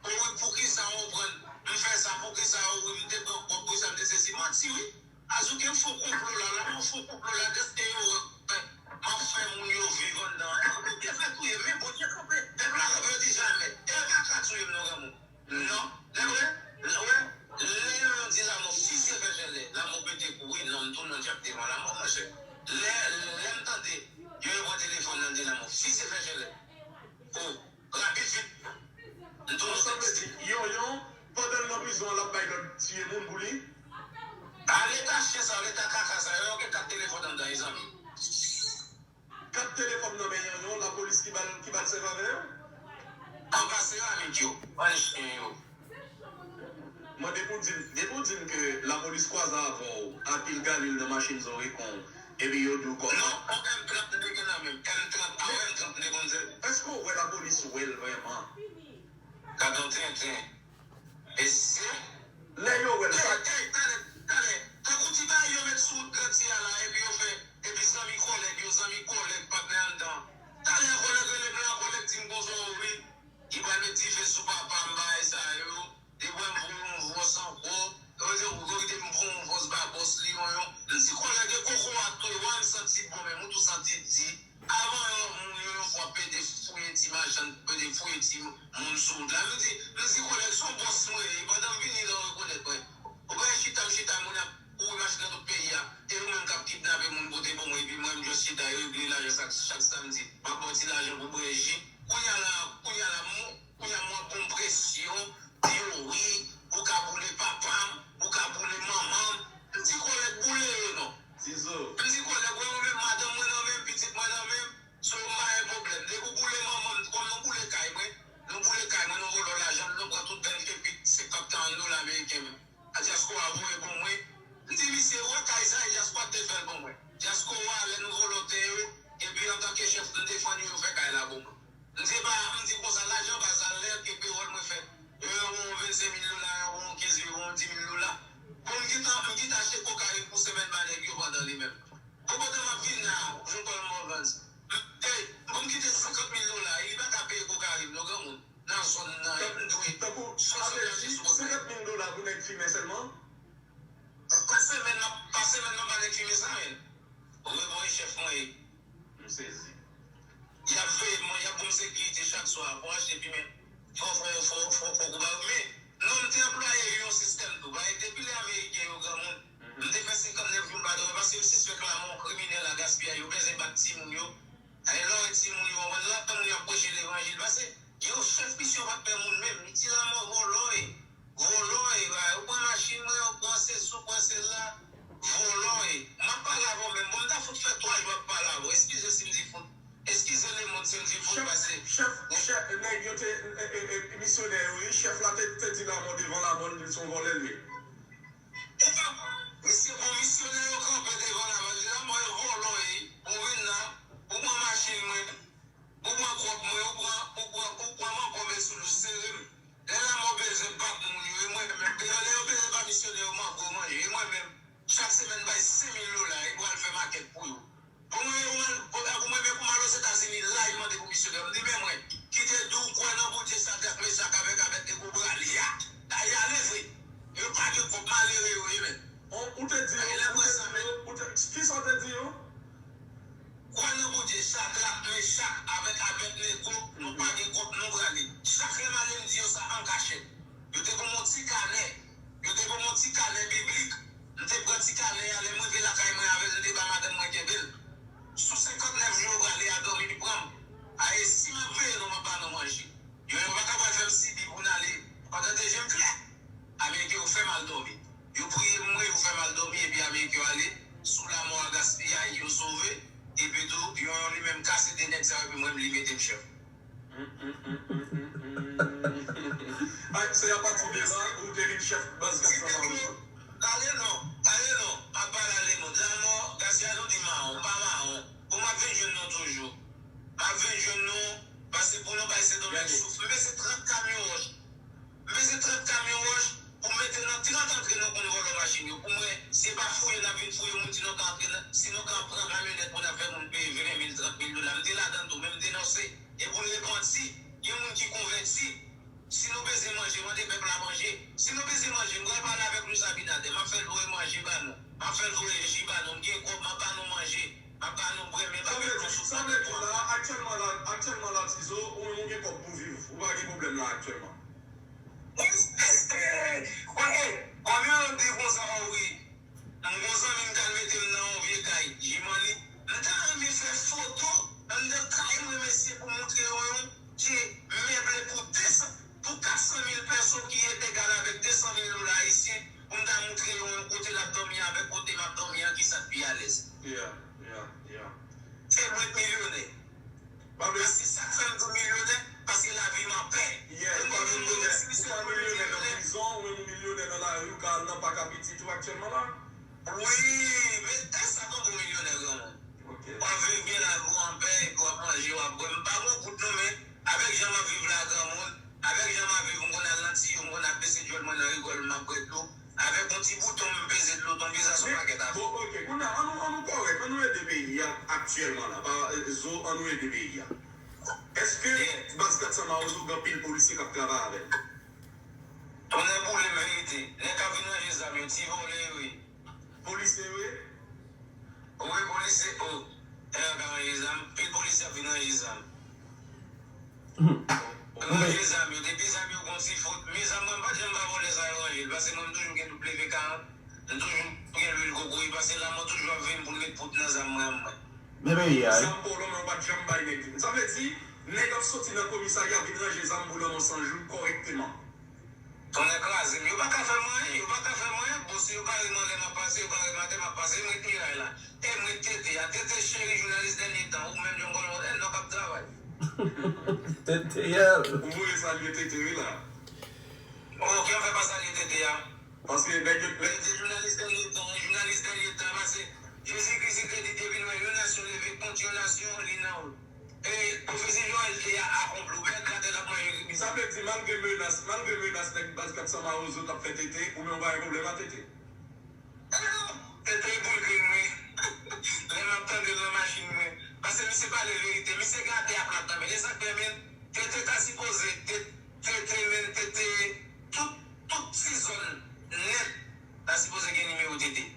O wi, poukisa w pran m fè sa, poukisa o wi, m te pran kòb, poukisa m te sesi, manti wi. Azouke fo konplo la, la mwen fo konplo la, dèske yo wè m ap fè moun yo viv anndan an, yo te fè touye m, men Bondye kanpe, pèp la kanpe, yo di jamè, e yo pa ka touye m non granmoun. Non, lè vre, lè, wè, lè yo di lanmò fizye fè chalè, lanmò pete kouri, non, m tou nan dyab devan lanmò, monchè. Lè, lè m tande, yo, yo pran telefòn nan di lanmò fizye fè chalè. O, rapid vit. Sa vle di, Yonyon, pandan l nan prizon an, l ap bay lòd tiye moun pou li? A leta chen sa, leta kaka sa, yo gen kat telefòn anndan, mezanmi. Kat telefòn nan men Yonyon, lapolis ki ba l, ki ba l sèv avè yo? Anba seramik yo, bann chen yo. Mwen, depi w di m, depi w di m ke lapolis kwaze avè w, a pil galil nan machin Zorekon, epi yo di w kòman? Non, on M trant m te gen nan men m. M trant, a on M trant m te konn sèvi. Èske w wè lapolis wè l vrèman? Gad on tenten. E se lè yo wè l, sa. Ey, ey, talè, talè. Tankou ti bagay yo met sou wout Grandye a la, epi yo fè, epi zanmi kòlèg yo, zanmi kòlèg, patnè anndan. Talè kòlèg rele m la, kòlèg di m konsa, o wi. Li pral met dife sou papa m, bagay sa yo. Depi m voye yon vòs ankò, yo di, yo di m voye yon vòs ba bòs li, yon, yon. M di kòlèg e koko w ap touye, wè m santi bon, men m tou santi di. Avan yon moun yo yon fwa pede fouye ti machann, pede fouye ti moun sou wout la. M di, m di kòlèg se yon bòs mwen ye, pandan m vini la w rekonèt mwen. Ou pa wè chita m chita moun ap kouri machin nan tout peyi a, e ou menm k ap kidnape moun. yo chita, yo regle lajan chak, chak samdi. M ap ba w ti lajan pou bwè ji. Kounye a la, kounye a la, m, kounye a m ap ba w presyon, di yo wi, ou ka boule papa m, ou ka boule manman m. M di kòlèg boule yo non. M di kòlèg, wè ou menm, madanm mwen nan men m, pitit mwen nan men m, so m pa gen pwoblèm. Depi w boule manman m, kòm nou boule kay mwen, nou boule kay mwen, nou vòlò lajan m, nou pran tout vennsenk, senkant dola ameriken m. A dyaspora voye pou mwen. M di misye, wè kay sa, e dyaspora te fè l pou mwen. Dyaspora, lè nou vòlò tè yo, epi antanke chèf, m defann yo, yo fè kay la pou mwen. M di, ba, m di konsa, lajan pa sa, lè ke pewòl mwen fè, yo, yo ban m vennsenk mil dola, yo ban m kenz mil, yo ban m di mil dola. Bon, m gentan, m gentan achte kokayin pou semèn ba nèg yo pandan li menm. Bon, pandan m ap vin la, Jean Paul Morvan, m, ey, bon, m kite senkant mil dola, li pa ka peye kokayin, non, granmoun. Nan zòn nan, m dwe swasann dola sou kòb la. Senkant mil dola pou nèg fimen sèlman? Pa semèn, m ap, pa semèn, m ap ba nèg fimen sa, men. Wi, bon, e chèf mwen ye. M sezi. Y ap veye mwen, y ap ban m sekirite chak swa pou achte fimen. Fò, fò, fò, fò, fò kou ba yo. Men, non, m te anplwaye yon sistèm tou. Paske depi lè Ameriken yo granmoun, m te fè senkannèf jou m pa dòmi, paske m sispèk lanmò kriminèl a gaspiyay, yo bezwen bat timoun yo. Alò, lè w wè timoun yo, w konprann, lè w wè moun yo ap preche levanjil, paske gen yon chèf misyon pa t pè moun menm, li di lanmò vòlò e, vòlò e, bay, ou pran machin mwen, ou pran sesi, ou pran sela, vòlò e. M ap pale avè w menm, bon, m ta fout fè twa jou ap pale avè w, eskize si m di fout, eskize lemonn si m di fout, paske chèf, chèf, nèg yo te, e, e, e, misyonè yo, wi, chèf la te, te di lanmò devan lanmò, li se yon vòlè l ye. Epa, misye, bon, misyonè yo kanpe devan lanmò, di lanmò yo vòlò e, ou vin la, ou pran machin mwen, ou pran kòb mwen, ou pran, ou pran, ou pran mankò men sou dous sere m. Lè lanmò bezwen bat moun yo, e mwen menm. Lè yo bezwen bat misyonè yo, mango manje, e mwen menm. Chak semèn bay senk mil dola, e pou al fè makèt pou yo. Pou mwen, pou mwen, pou mwen, men pou m al Ozetazini, la, yo mande pou misyonè. M di, men mwen, ki te di w kwè nan Bondye Sadrak, Mechak avèk Abèdnego, pral ya. Ay ale vre. Yo pa gen kòb, malere yo ye, men. Ou te di yo, ou te di yo, ou te, kisa w te di yo? Kwè nan Bondye, Chadrak, Mechak, avèk Abèdnego, nou pa gen kòb, nou prale. Chak lè m ale, m di yo sa an kachèt. Yo te ban m yon ti kanè. Yo te ban m yon ti kanè biblik. M te pran ti kanè a, lè m rive lakay mwen avè l, m te ba madanm mwen kenbe l. Sou senkannèf jou yo prale a, dòmi pran m. A, e si m ap veye nou, m ap ba nou manje. Yo, yo pa ka pral fè m sibi pou n ale. Pandan de je m klè, Ameriken yo fè m al dòmi. Yo priye m, wi, yo fè m al dòmi, epi Ameriken yo ale. Sou lanmò a gaspiyay, yo sove. Epi tou, yo, yo li menm kase de nèg sa yo, epi mwen, li mete m chèf. Ay, se apati de la, ou te vin chèf baz kat sa la, wi. Tale non, tale non, m ap pale a lemonn. Lanmò, gaspiyay nou di mawon, m pa mawon. Bon, m ap vin jwenn nou toujou. M ap vin jwenn nou, paske pou nou bay Sendomeng souf. M peze trant kamyon wòch. M peze trant kamyon wòch pou m mete nan trant antre nou konn vòlò machin yo. Pou mwen, se pa fouye n ap vin fouye moun si nou ka antre nan, si nou ka pran kamyonèt pou n ap fè moun peye ven mil, trant mil dola. M te ladan l tou, men m denonse. E pou n repanti, gen moun ki konvèti. Si nou bezwen manje, mande pèp la manje. Si nou bezwen manje, m pral pale avèk Luis Abinader, m ap fè l voye manje ba nou. M ap fè l voye ji ba nou. M gen kòb, m ap ba nou manje. M ap ba nou bwè, men pa gen dlo sou. Sa vle di, sa vle di la, aktyèlman la, aktyèlman la, Tizo, ou menm ou gen kòb pou viv. Ou pa gen pwoblèm la aktyèlman. Wi, kòm yo di konsa, wi. M gon zanmi m t al mete m nan yon vye kay, Jimani. M ta renmen fè foto anndan kay mwen, mesye, pou montre yo, yo, ke meble pou de san, pou kat san mil peso ki egal avèk de san mil dola ayisyen, pou m ta montre yo yon kote l ap dòmi avèk kote m ap dòmi an, kisa k pi alèz. Yeah, yeah, yeah. E mwen k milyonè. Paske sa k fè m tou milyonè, paske lavi m anpè. Yeah, ou pa milyonè, ou pa milyonè nan prizon, ou menm ou milyonè nan lari, ou ka al nan pak a pitit ou aktyèlman la. Wi, men e sa k yon bon milyonè, granmoun. Ok. W ap viv byen, lavi w anpè, epi w ap manje, w ap bwè. M pa gon goud non, men avèk jan m ap viv la, granmoun, avèk jan m ap viv, m konn al nan tiyo, m konn ap bese djòl mwen nan rigòl, m ap bwè dlo. Avèk yon ti bouton, m peze dlo tonbe, sa se yon pakèt afè. Bon, ok, kounye a, an nou, an nou kòrèk, an nou ede peyi a aktyèlman la. Pa, eh, Zo, an nou ede peyi a. Èske baz kat san Mawozo gen anpil polisye k ap travay avè l? Tonnè boule m, verite. Nèg k ap vin ranje zam yo, ti vòlè yo ye. Polisye yo ye? Wi, polisye, o. Nèg k ap ranje zam, pil polisye ap vin ranje zam. Ranje zam yo, depi zam yo gon ti fout. Men zam mwen, m pa t janm ba vòlè sa yo ranje l, paske mwen, m toujou gen W karant, m toujou gen lwil kokoye, paske lanmò toujou ap veye m pou l met poud nan zam mwen an mwen. Men peyi a wi. Zam pou lanmò pa t janm bay nèg. Sa vle di, nèg ap soti nan komisarya vin ranje zam pou lanmò san jou kòrèkteman. Tonnè kraze m, yo pa ka fè m anyen, yo pa ka fè m anyen, bon, si yo pa renmen anlè m ap pase, yo pa renmen atè m ap pase, m ret miray la. E m ret Tete a, Tete cheri jounalis dènye tan, ou menm John Colonel, nou k ap travay. Tete a. Ou voye salye Tete wi la. Ok, anfen pa salye Tete a. Paske nèg yo, nèg yo jounalis dènye tan, jounalis dènye tan, paske Jezi Kris di Tete te vin wè yon nasyon leve kont yon nasyon, li nan wout. E pwofesi Joel te a akonpli, ou bèl gratè l ap manje ribi. Sa vle di malgre menas, malgre menas nèg baz kat san Mawozo t ap fè Tete, ou menm ou pa gen pwoblèm a Tete. Tete e boul grenn mwen. Lè m ap tande l nan machin mwen. Paske misye pale verite. Misye gate ap la tanmen. E sa k fè men Tete ta sipoze, Tete men Tete tout, tout ti zòn nèt ta sipoze gen nimewo Tete.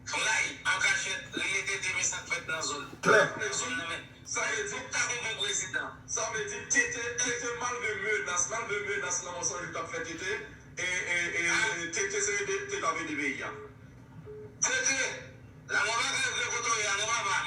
Fly, an kachèt, rele Tete men sa k fèt nan zòn. Klè. Zòn nan men. Sa vle di, fòk ta gen bon prezidan. Sa vle di, Tete, Tete malgre menas, malgre menas lanmò san jou t ap fè Tete, e, e, e, e, Tete se ede, Tete ap ede peyi a. Tete, lanmò pa ka rive kote w ye a non papa.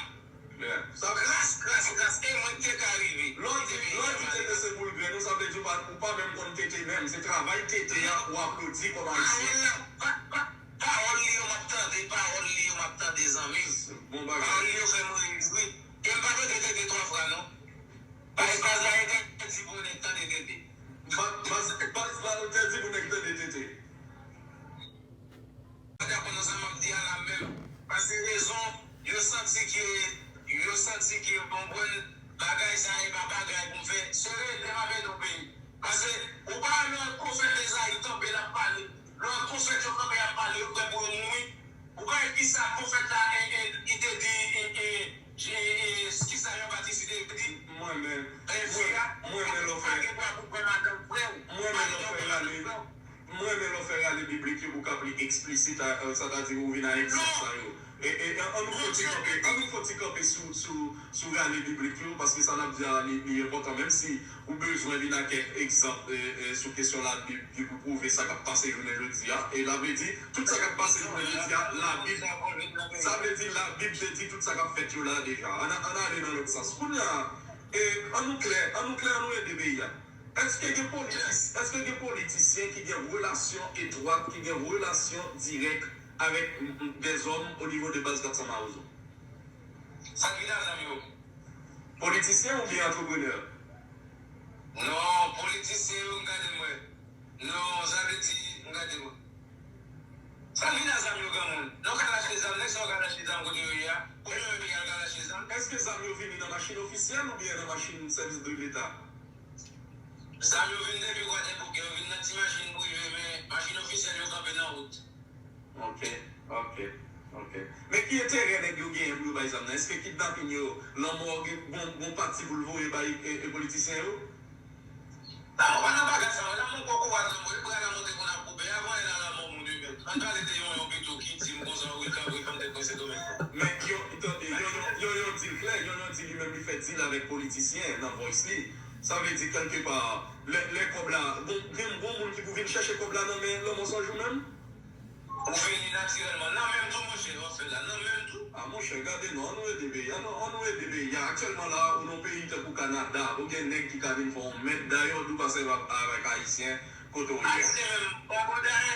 Klè. Sa vle Kras, kras, kras, e mwen ki te ka rive. Lè w di, lè w di Tete se boul grenn ou, sa vle di ou pa, ou pa menm konn Tete menm. Se travay Tete a ou aplodi kòm Ayisyen. Pa, pa, pawòl li yo m ap tande, pawòl li yo m ap tande zanmi. Bon bagay. Pawòl li yo fè m rejwi. E m pa tande Tete twa fwa non. Baz, baz la entèdi pou nèg tande Tete. Baz, baz, baz la entèdi pou nèg tande Tete. Mwen dakò nan sa m ap di a la menm. Paske rezon, yo santi ke, yo santi ke, w konprann, bagay sa e pa bagay pou m fè. Serye, lè m ap ede yon peyi. Paske, ou pa wè lè yon pwofèt Ezayi kanpe, l ap pale. Lè yon pwofèt yo kanpe, y ap pale, yo prè pou yo mouri. Ou pa wè kisa pwofèt la, e, e, li te di, e, e, e, e, kisa Jan Batis te di? Mwen menm, e, mwen, fi a, mwen menm lè w fè, pa gen dwa pou pran madanm frè w. Mwen menm lè w fè rale. M renmen lè w fè rale biblik yo pou w ka pli eksplisit, a, a, sètadi ou vin a egzanp sa yo. E, e, an, an nou fè ti kanpe, an nou fè ti kanpe sou, sou, sou rale biblik yo, paske sa n ap di a, li, li enpòtan, menm si ou bezwen vin a kèk egzanp, e, e, sou kesyon Labib ki pou pwouve sa k ap pase jounen jodi a. E la vle di, tout sa k ap pase jounen jodi a, Labib, sa vle di Labib te di tout sa k ap fèt yo la deja. Ann, ann ale nan lòt sans. Kounye a, e, an nou klè, an nou klè, an nou ede peyi a. Èske gen politis-, èske gen politisyen ki gen relasyon etwat, ki gen relasyon dirèk avèk m-, m-, dèzòm o nivo de baz kat san Mawozo? Sa k vin a zam yo? Politisyen oubyen antreprenè? Non, politisyen yo, m gade m wè. Non, sa vle di, m gade m wè. Sa vin a zam yo granmoun? Nan w ka lache zam, nèg sa yo ka lache zam kote yo ye a? Ou menm menm al ka lache zam? Èske zam yo vini nan machin ofisyèl oubyen nan machin sèvis de leta? Zam yo vin depi Kwadèboukè, yo vin nan ti machin prive, men machin ofisyèl yo kanpe nan wout. Ok, ok, ok. Men ki enterè nèg yo genyen pou yo bay zam nan? Èske kidnapin yo, lanmò gen, gon, gon pati pou l voye bay, e, e politisyen yo? Lanmò pa nan bagay sa yo. Lanmò poko a lanmò, e bra lanmò te konn ap koupe. Avan e la lanmò moun wi mèt. Ann pale de Yonyon pito ki di m konsa wi, kanpe, kanpe, kanpe, se domèn. Men yo, tande, Yonyon, Yonyon di l klè, Yonyon di li menm li fè dil avèk politisyen nan voice li. Sa vle di kèlkepa, lè, lè kòb la, gon, gen, gon moun ki pou vin chèche kòb la nan men lanmò san jou menm? Ou vini natirèlman. Nan menm tou, monchè, w ap fè la. Nan menm tou. A, monchè, gade non, ann nou ede peyi a, non, ann nou ede peyi a. Aktyèlman la, ou nan peyi tankou Kanada, ou gen nèg ki ka vin fè w mèt, dayè w di w pa sèvi avèk Ayisyen, kote w ye a. Ayisyen menm, pa bon, dayè,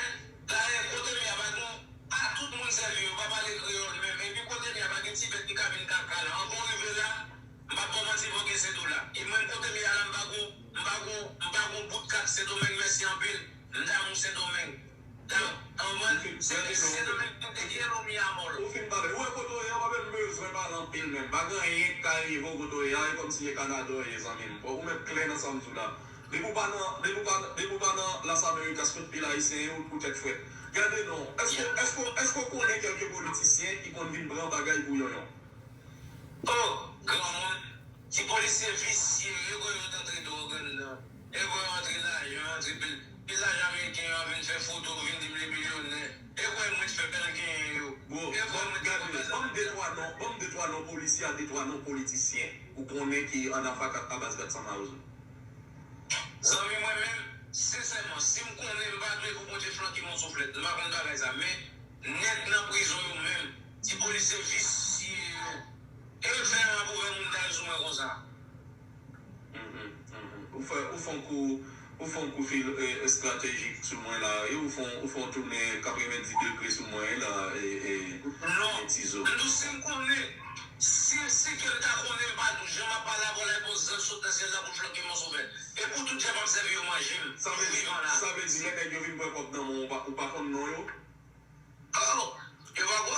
dayè, kote m ye a, pa gen, pa tout moun sèvi yo, pa pale kreyòl menm. Epi kote m ye a, pa gen ti bèt ki ka vin kaka la. Anvan w rive la, m p ap ba w manti, manke Sendomeng la. E mwen, kote m ye a la, m pa gon, m pa gon, m pa gon bout kat Sendomeng, mèsi anpil. M damou Sendomeng. Ou fin, gade non. Ou fin pale. Ou wè kote w ye a, pa menm bezwen pale anpil menm. Pa gen anyen k ka rive w kote w ye a, e kòmsi e Kanada w ye, zanmi m. Ou mèt klè nan sa m di w la. Depi w pa nan, depi w pa, depi w pa nan Las Americas kot pil Ayisyen ye, ou, ou tèt frèt. Gade non. Èske, èske, èske w konnen kèlke politisyen ki konn vin pran bagay pou Yonyon? Oh, granmoun, ti polisye visye, e kwè yo t antre dwòg anndan. E kwè yo antre lajan, antre pil, pil lajan ameriken yo ap vin fè foto, vin di m li milyonè. E kwè mwen t fè bèl genyen yo. Bon, e kwè mwen t gade, ban m de twa non, ban m de twa non polisye a, de twa non politisyen ou konnen ki ann afak a baz kat san Mawozo. Zanmi mwen menm, sensèman, si m konnen m pa dwe pou Bondye flanke m yon souflèt, m pa konn bagay sa, men nèg nan prizon yo menm, ti polisye visye yo, e yo t fè kou, ou fè yon kou fil, e, estratejik sou mwen la, e ou fè yon, ou fè yon tounen katrevendi degre sou mwen la, e, e, Non. e Tizo. M di w, si m konnen, si, si ke m ta konnen, m pa janm ap pale avè w la, e pou zan sot nan syèl la pou flanke m yon souvè. E pou tout djab ap sèvi yo manje m, Sa vle di, vivan la. sa vle di, lè nèg yo vin pran kòb nan men w, ou pa, ou pa konn non yo? Oh, yo pa ko,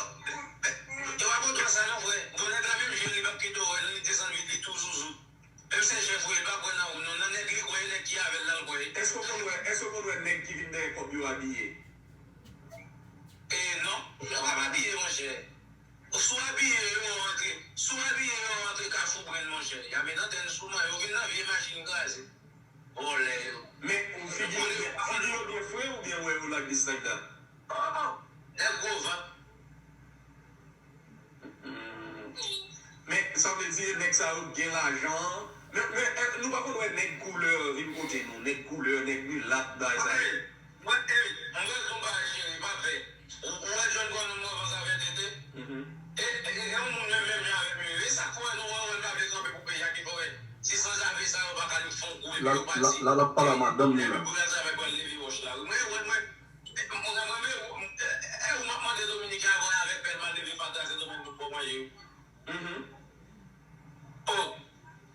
yo pa ko dwa sa non, frè. Bon, nèg la menm jwenn li p ap kite w wè, li desann vit, li tou zouzou. Menm se chèf ou ye, l pa kwè nan ou non. Nan nèg li kwè, e nèg ki avè l la l kwè. Èske w konn wè, èske w konn wè nèg ki vin dèyè kòb yo abiye? E non, yo p ap abiye, monchè. Si w abiye, yo rantre. Si w abiye, yo rantre Kafou Brenn, monchè. Y ap met antèn sou mwen, yo vin nan vye machin kraze. Vòlè yo. Men, ou figi yo byen, figi yo byen fre oubyen wè yo like this, like that? Oh, nèg gwo vant. Men, sa vle di, nèg sa yo gen lajan. Men, men, eh, nou pa konn wè nèg koulè vin kote nou. Nèg koulè, nèg milat, bagay sa yo. Mwen, eh, mwen, mwen, mwen, cheri, pa pè. Ou, ou wè jèn granmoun mwen avanse avè tete? E, e, e yon moun menm, menm jan avè m, e sa k fè nou wè, wè, l pa vle kanpe pou peyi a ki fè wè. Si sanzave sa yo pa ka li fè yon kou epi yo pati. La, la, l ap pale a madanm li la. Epi braz avè pral leve wòch la. Mwen, mwen, mwen, mwen, mwen, mwen, e, e, ou m ap mande Dominiken avè, avèk pèl mal leve fatra se Dominiken pou manje yo. Oh,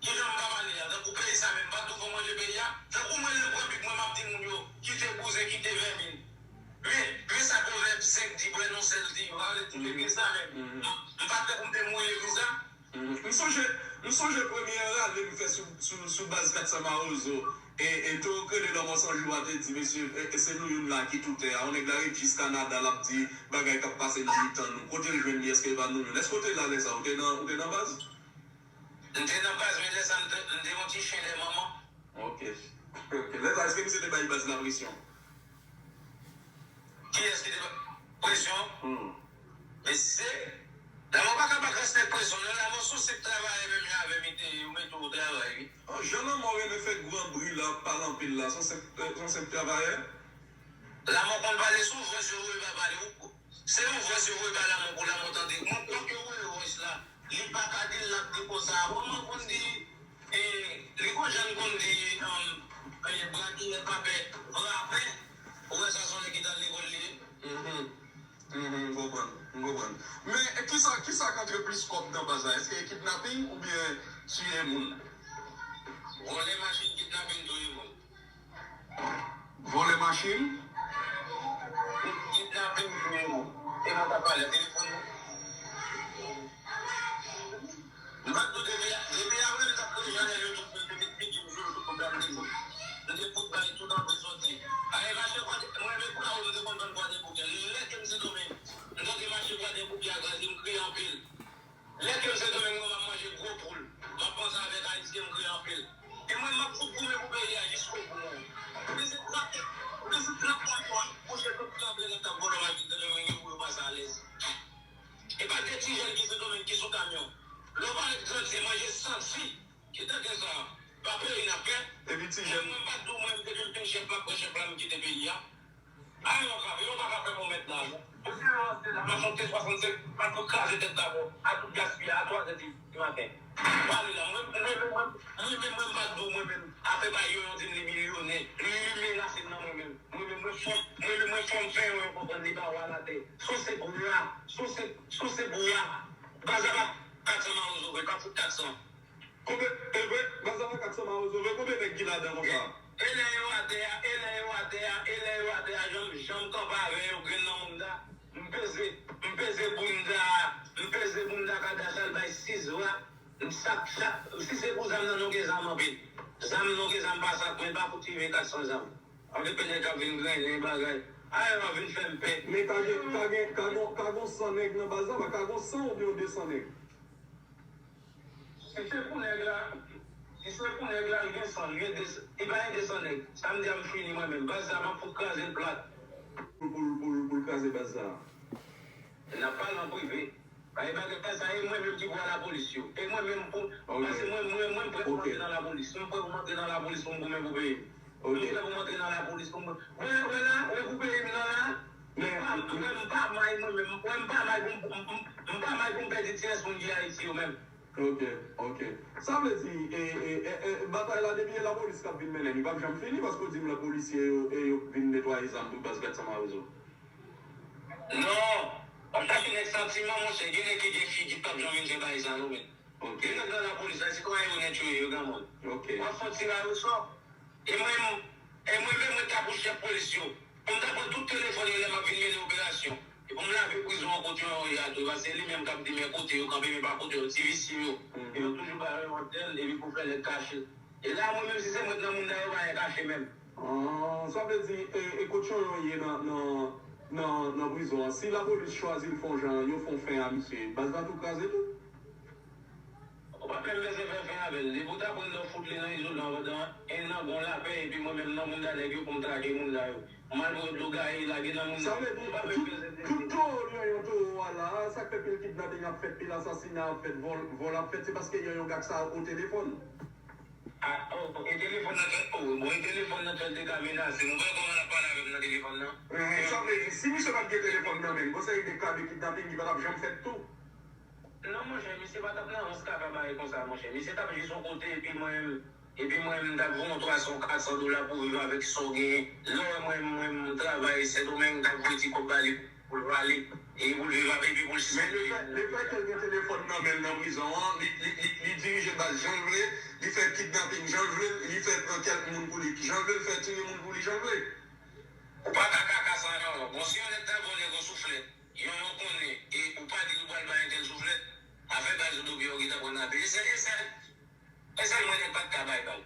kijan m pa pale a? Tankou peyi sa menm, m pa tou fè manje peyi a? Tankou mwen, lè m pran bib mwen, m ap di moun yo, kite bouzen, kite vèmin. Men, men sa pwovèb senk di, bwè non sèl di, m pa vle di ke gen sa menm. M, m pa t fè pou m te mouri epi sa. M sonje, m sonje premye rale m fè sou, sou, sou baz kat san Mawozo. E, e Toro Krele Lanmò San Jou a te di, mesye, e, e se nou youn la ki tou tè a. Yon nèg la ret jis Kanada, l ap di bagay k ap pase nan mitan nou. Kote l jwenn li, èske l pa nou youn? Èske w te la lè sa? Ou te nan, ou te nan baz? M te nan baz, men lè sa, m te, m te yon ti chen dè manman. Ok. Ok. Lè sa, èske misye te bay baz la presyon? Kiyès ki te ba presyon? Mesye, Lanmò pa ka ba Kastèk presyon non, Lanmò se yon senp travayè menm jan avè m, li te ye, yo mete w travay wi. Oh, jan Lanmò renmen fè gran bri la, ap pale anpil la, se yon senp, se yon senp travayè? Lanmò konn pale, se yon vwès yo voye ba pale, se yon vwès yo voye ba Lanmò pou Lanmò tande. Mwen kwè ke voye vwès la, li pa ka di l, l ap di konsa. Manman konn di, e, li gon jan l konn di, um, e, brakiyèt pa pè, vrapè, ou wè sa se yon nèg ki t al lekòl li ye. Mhm, mhm, m konprann, m konprann. Men, e, kisa, kisa k antre plis kòb nan baz la? Èske e kidnaping oubyen tiye moun? Vòlè machin, kidnaping, touye moun. Vòlè machin. Kidnaping, touye moun. E mwen k ap pale, telefòn mwen. M pa t tou depi, depi avril, m t ap kreye chanèl YouTube, m te met figi m sou YouTube pou gade moun. M te fout bay tout antre soti. Aye, mache Kwadèboukè, mwen menm Kwadèboukè, m te konn vann Kwadèboukè. Lè ke m Sendomeng, m tande mache Kwadèboukè a kraze, m kriye anpil. Lè ke m Sendomeng, mwen m ap manje gwo poul. M ap panse avèk Ayisyen, m kriye anpil. E mwen, m ap fout goumen pou peyi a jiskobou. Mwen se trant, mwen se trant mwa kouche tout kanpe nan tank vòlò machin Sendomeng yo pou yo pase alèz. E pa de ti jèn ki Sendomeng ki sou kamyon. Lè w parèt grandi, se manje santi. Ki tande sa? Pa peyi n ap fè. Epi ti jèn. Mwen, mwen pa t di w, mwen, depi m fin chèf, m ap pran chèf la, m kite peyi a. Ay, yo pa, yo pa ka fè mwen mèt la, non. Depi yo ranse la, m ap monte swasannsenk, m ap tou kraze tèt dabò, a tout gaspiya, a twazè di, di maten. Pale la, mwen, mwen, mwen, mwen, mwen menm, mwen pa t di w, mwen menm, afè bay yo, yo di m li milyonè, li, li menase m nan mwen menm. Mwen menm, mwen fòm, mwen menm, mwen fòm fè yo, yo konprann li pa wa latè. Souse bwa, souse, souse bwa. Baz la pa kat san mawozo vre, pa fout kat san. Konbyen, e vre, baz la pa kat san mawozo vre, konbyen nèg ki ladan konsa? E lè yo atè a, e lè yo atè a, e lè yo atè a, jan m, jan m kanpe avè yo, grenn nan mounda, m peze, m peze bounda, m peze bounda Kadash al bay sis vwa, m sak, sak, si se pou zam nan, nou gen zam anpil. Zam, nou gen zam pa sak, men pa fout rive kat san zam. Anpil nèg k ap vin grennen bagay. Ay, yo vin fè m pè. Men ka gen, ka gen, ka gon, ka gon san nèg nan baz la, pa ka gon san oubyen yon de san nèg. Si se pou nèg la, si se pou nèg la, li gen san, li gen de, li pa gen de san nèg. Sa m di a m fini mwen menm. Baz sa, m ap fout kraze l plat. Pou, pou, pou, pou l kraze baz sa. N ap pale an prive. Bay bagay sa, e mwen menm ki pral lapolis yo. E mwen menm pou, paske mwen, mwen, mwen prè pou m antre nan lapolis. Mwen prè pou m antre nan lapolis pou m goumen pou peyi m. Mwen prè pou m antre nan lapolis pou m, wè, wè la, wè pou peyi m nan la. Mwen pa, mwen, m pa may mwen menm. Mwen, m pa may pou m, m, m, m pa may pou m pèdi ti rès moun ki Ayiti yo menm. Ok, ok. Sa vle di, e, e, e, e, batay la, depi e lapolis k ap vin mennen l, li p ap janm fini, paske w di m lòt polisye yo, e yo vin netwaye zam pou baz Gatsan Mawozo. Non, w ap chache nèg santiman, monchè, gen nèg ki gen figi k p ap janm vin fè bagay sa, non, men. Ok. Gen nèg nan lapolis la, sitwayen onèt yo ye, yo granmoun. Ok. W ap fè ti rayo sò. E mwen, e mwen menm, mwen ta pou chèf polis yo. Pou m ta pran tout telefòn yo lè m ap vin mennen operasyon. E pou m lave prizon an kot yo ye a tou. Paske li menm k ap di men kote yo kanpe, men pa kote yo. Ti visye yo. Mhm. E yo toujou bay yon antèn, epi pou fè nèg kache. E la, mwen menm, si se mwen t nan mounda yo, pa gen kache menm. Ah, sa vle di, e, e kot yo ye nan, nan, nan, nan prizon an. Si lapolis chwazi l fè yon jan, yo fè yon fen a misye, baz la tou kraze tou? Ou pa menm bezwen fè fen avè l. Depi w ta pran l nan fout li nan izolan pandan en an, gon lapè, epi mwen menm nan mounda nèg yo pou m trake mounda yo. M al voye dlo gaye lage nan mounda yo. Sa vle di, ou pa menm tout, bezwen tout toro, lyon, yon toro a la, sa k fè pil kidnaping ap fèt, pil asasina ap fèt, vòl, vòl ap fèt, se paske yon, yon gad sa o telefòn. Ah, oh, e telefòn nan fèt, oh, bon, e telefòn nan fèt te ka menase. Mwen pa konn ap pale avè m nan telefòn nan. Eh, sa vle di, si misye pa t gen telefòn nan men l, gon seri de ka de kidnaping ki pa t ap janm fèt tou. Non, monchè, misye pa t ap nan rans kaka bagay konsa, monchè. Misye t ap jis yon kote, epi mwen, epi mwen, m t ap voye yon twa san, kat san dola pou viv avèk sa w genyen. Lè w wè mwen, mwen, m travay Sendomeng, m t ap voye ti kòb ba li pou l pale, e pou l viv avèk, epi pou l sispann viv. Men lefètke l gen telefòn nan men l nan prizon an, li, li, li, li dirije baz jan l vle, li fè kidnaping jan l vle, li fè pran kèk moun pou li jan l vle, li fè tire moun pou li jan l vle. Ou pa ka kaka sa non. Bon, si yon nèg ta voye yon souflèt, yon, yon konnen, e ou pa di l ou pral bay entèl souflèt, afè baz ou dobi yo gentan pran nan pye. E sèl, e sèl, e sèl mwen nèg pa t ka bay bal.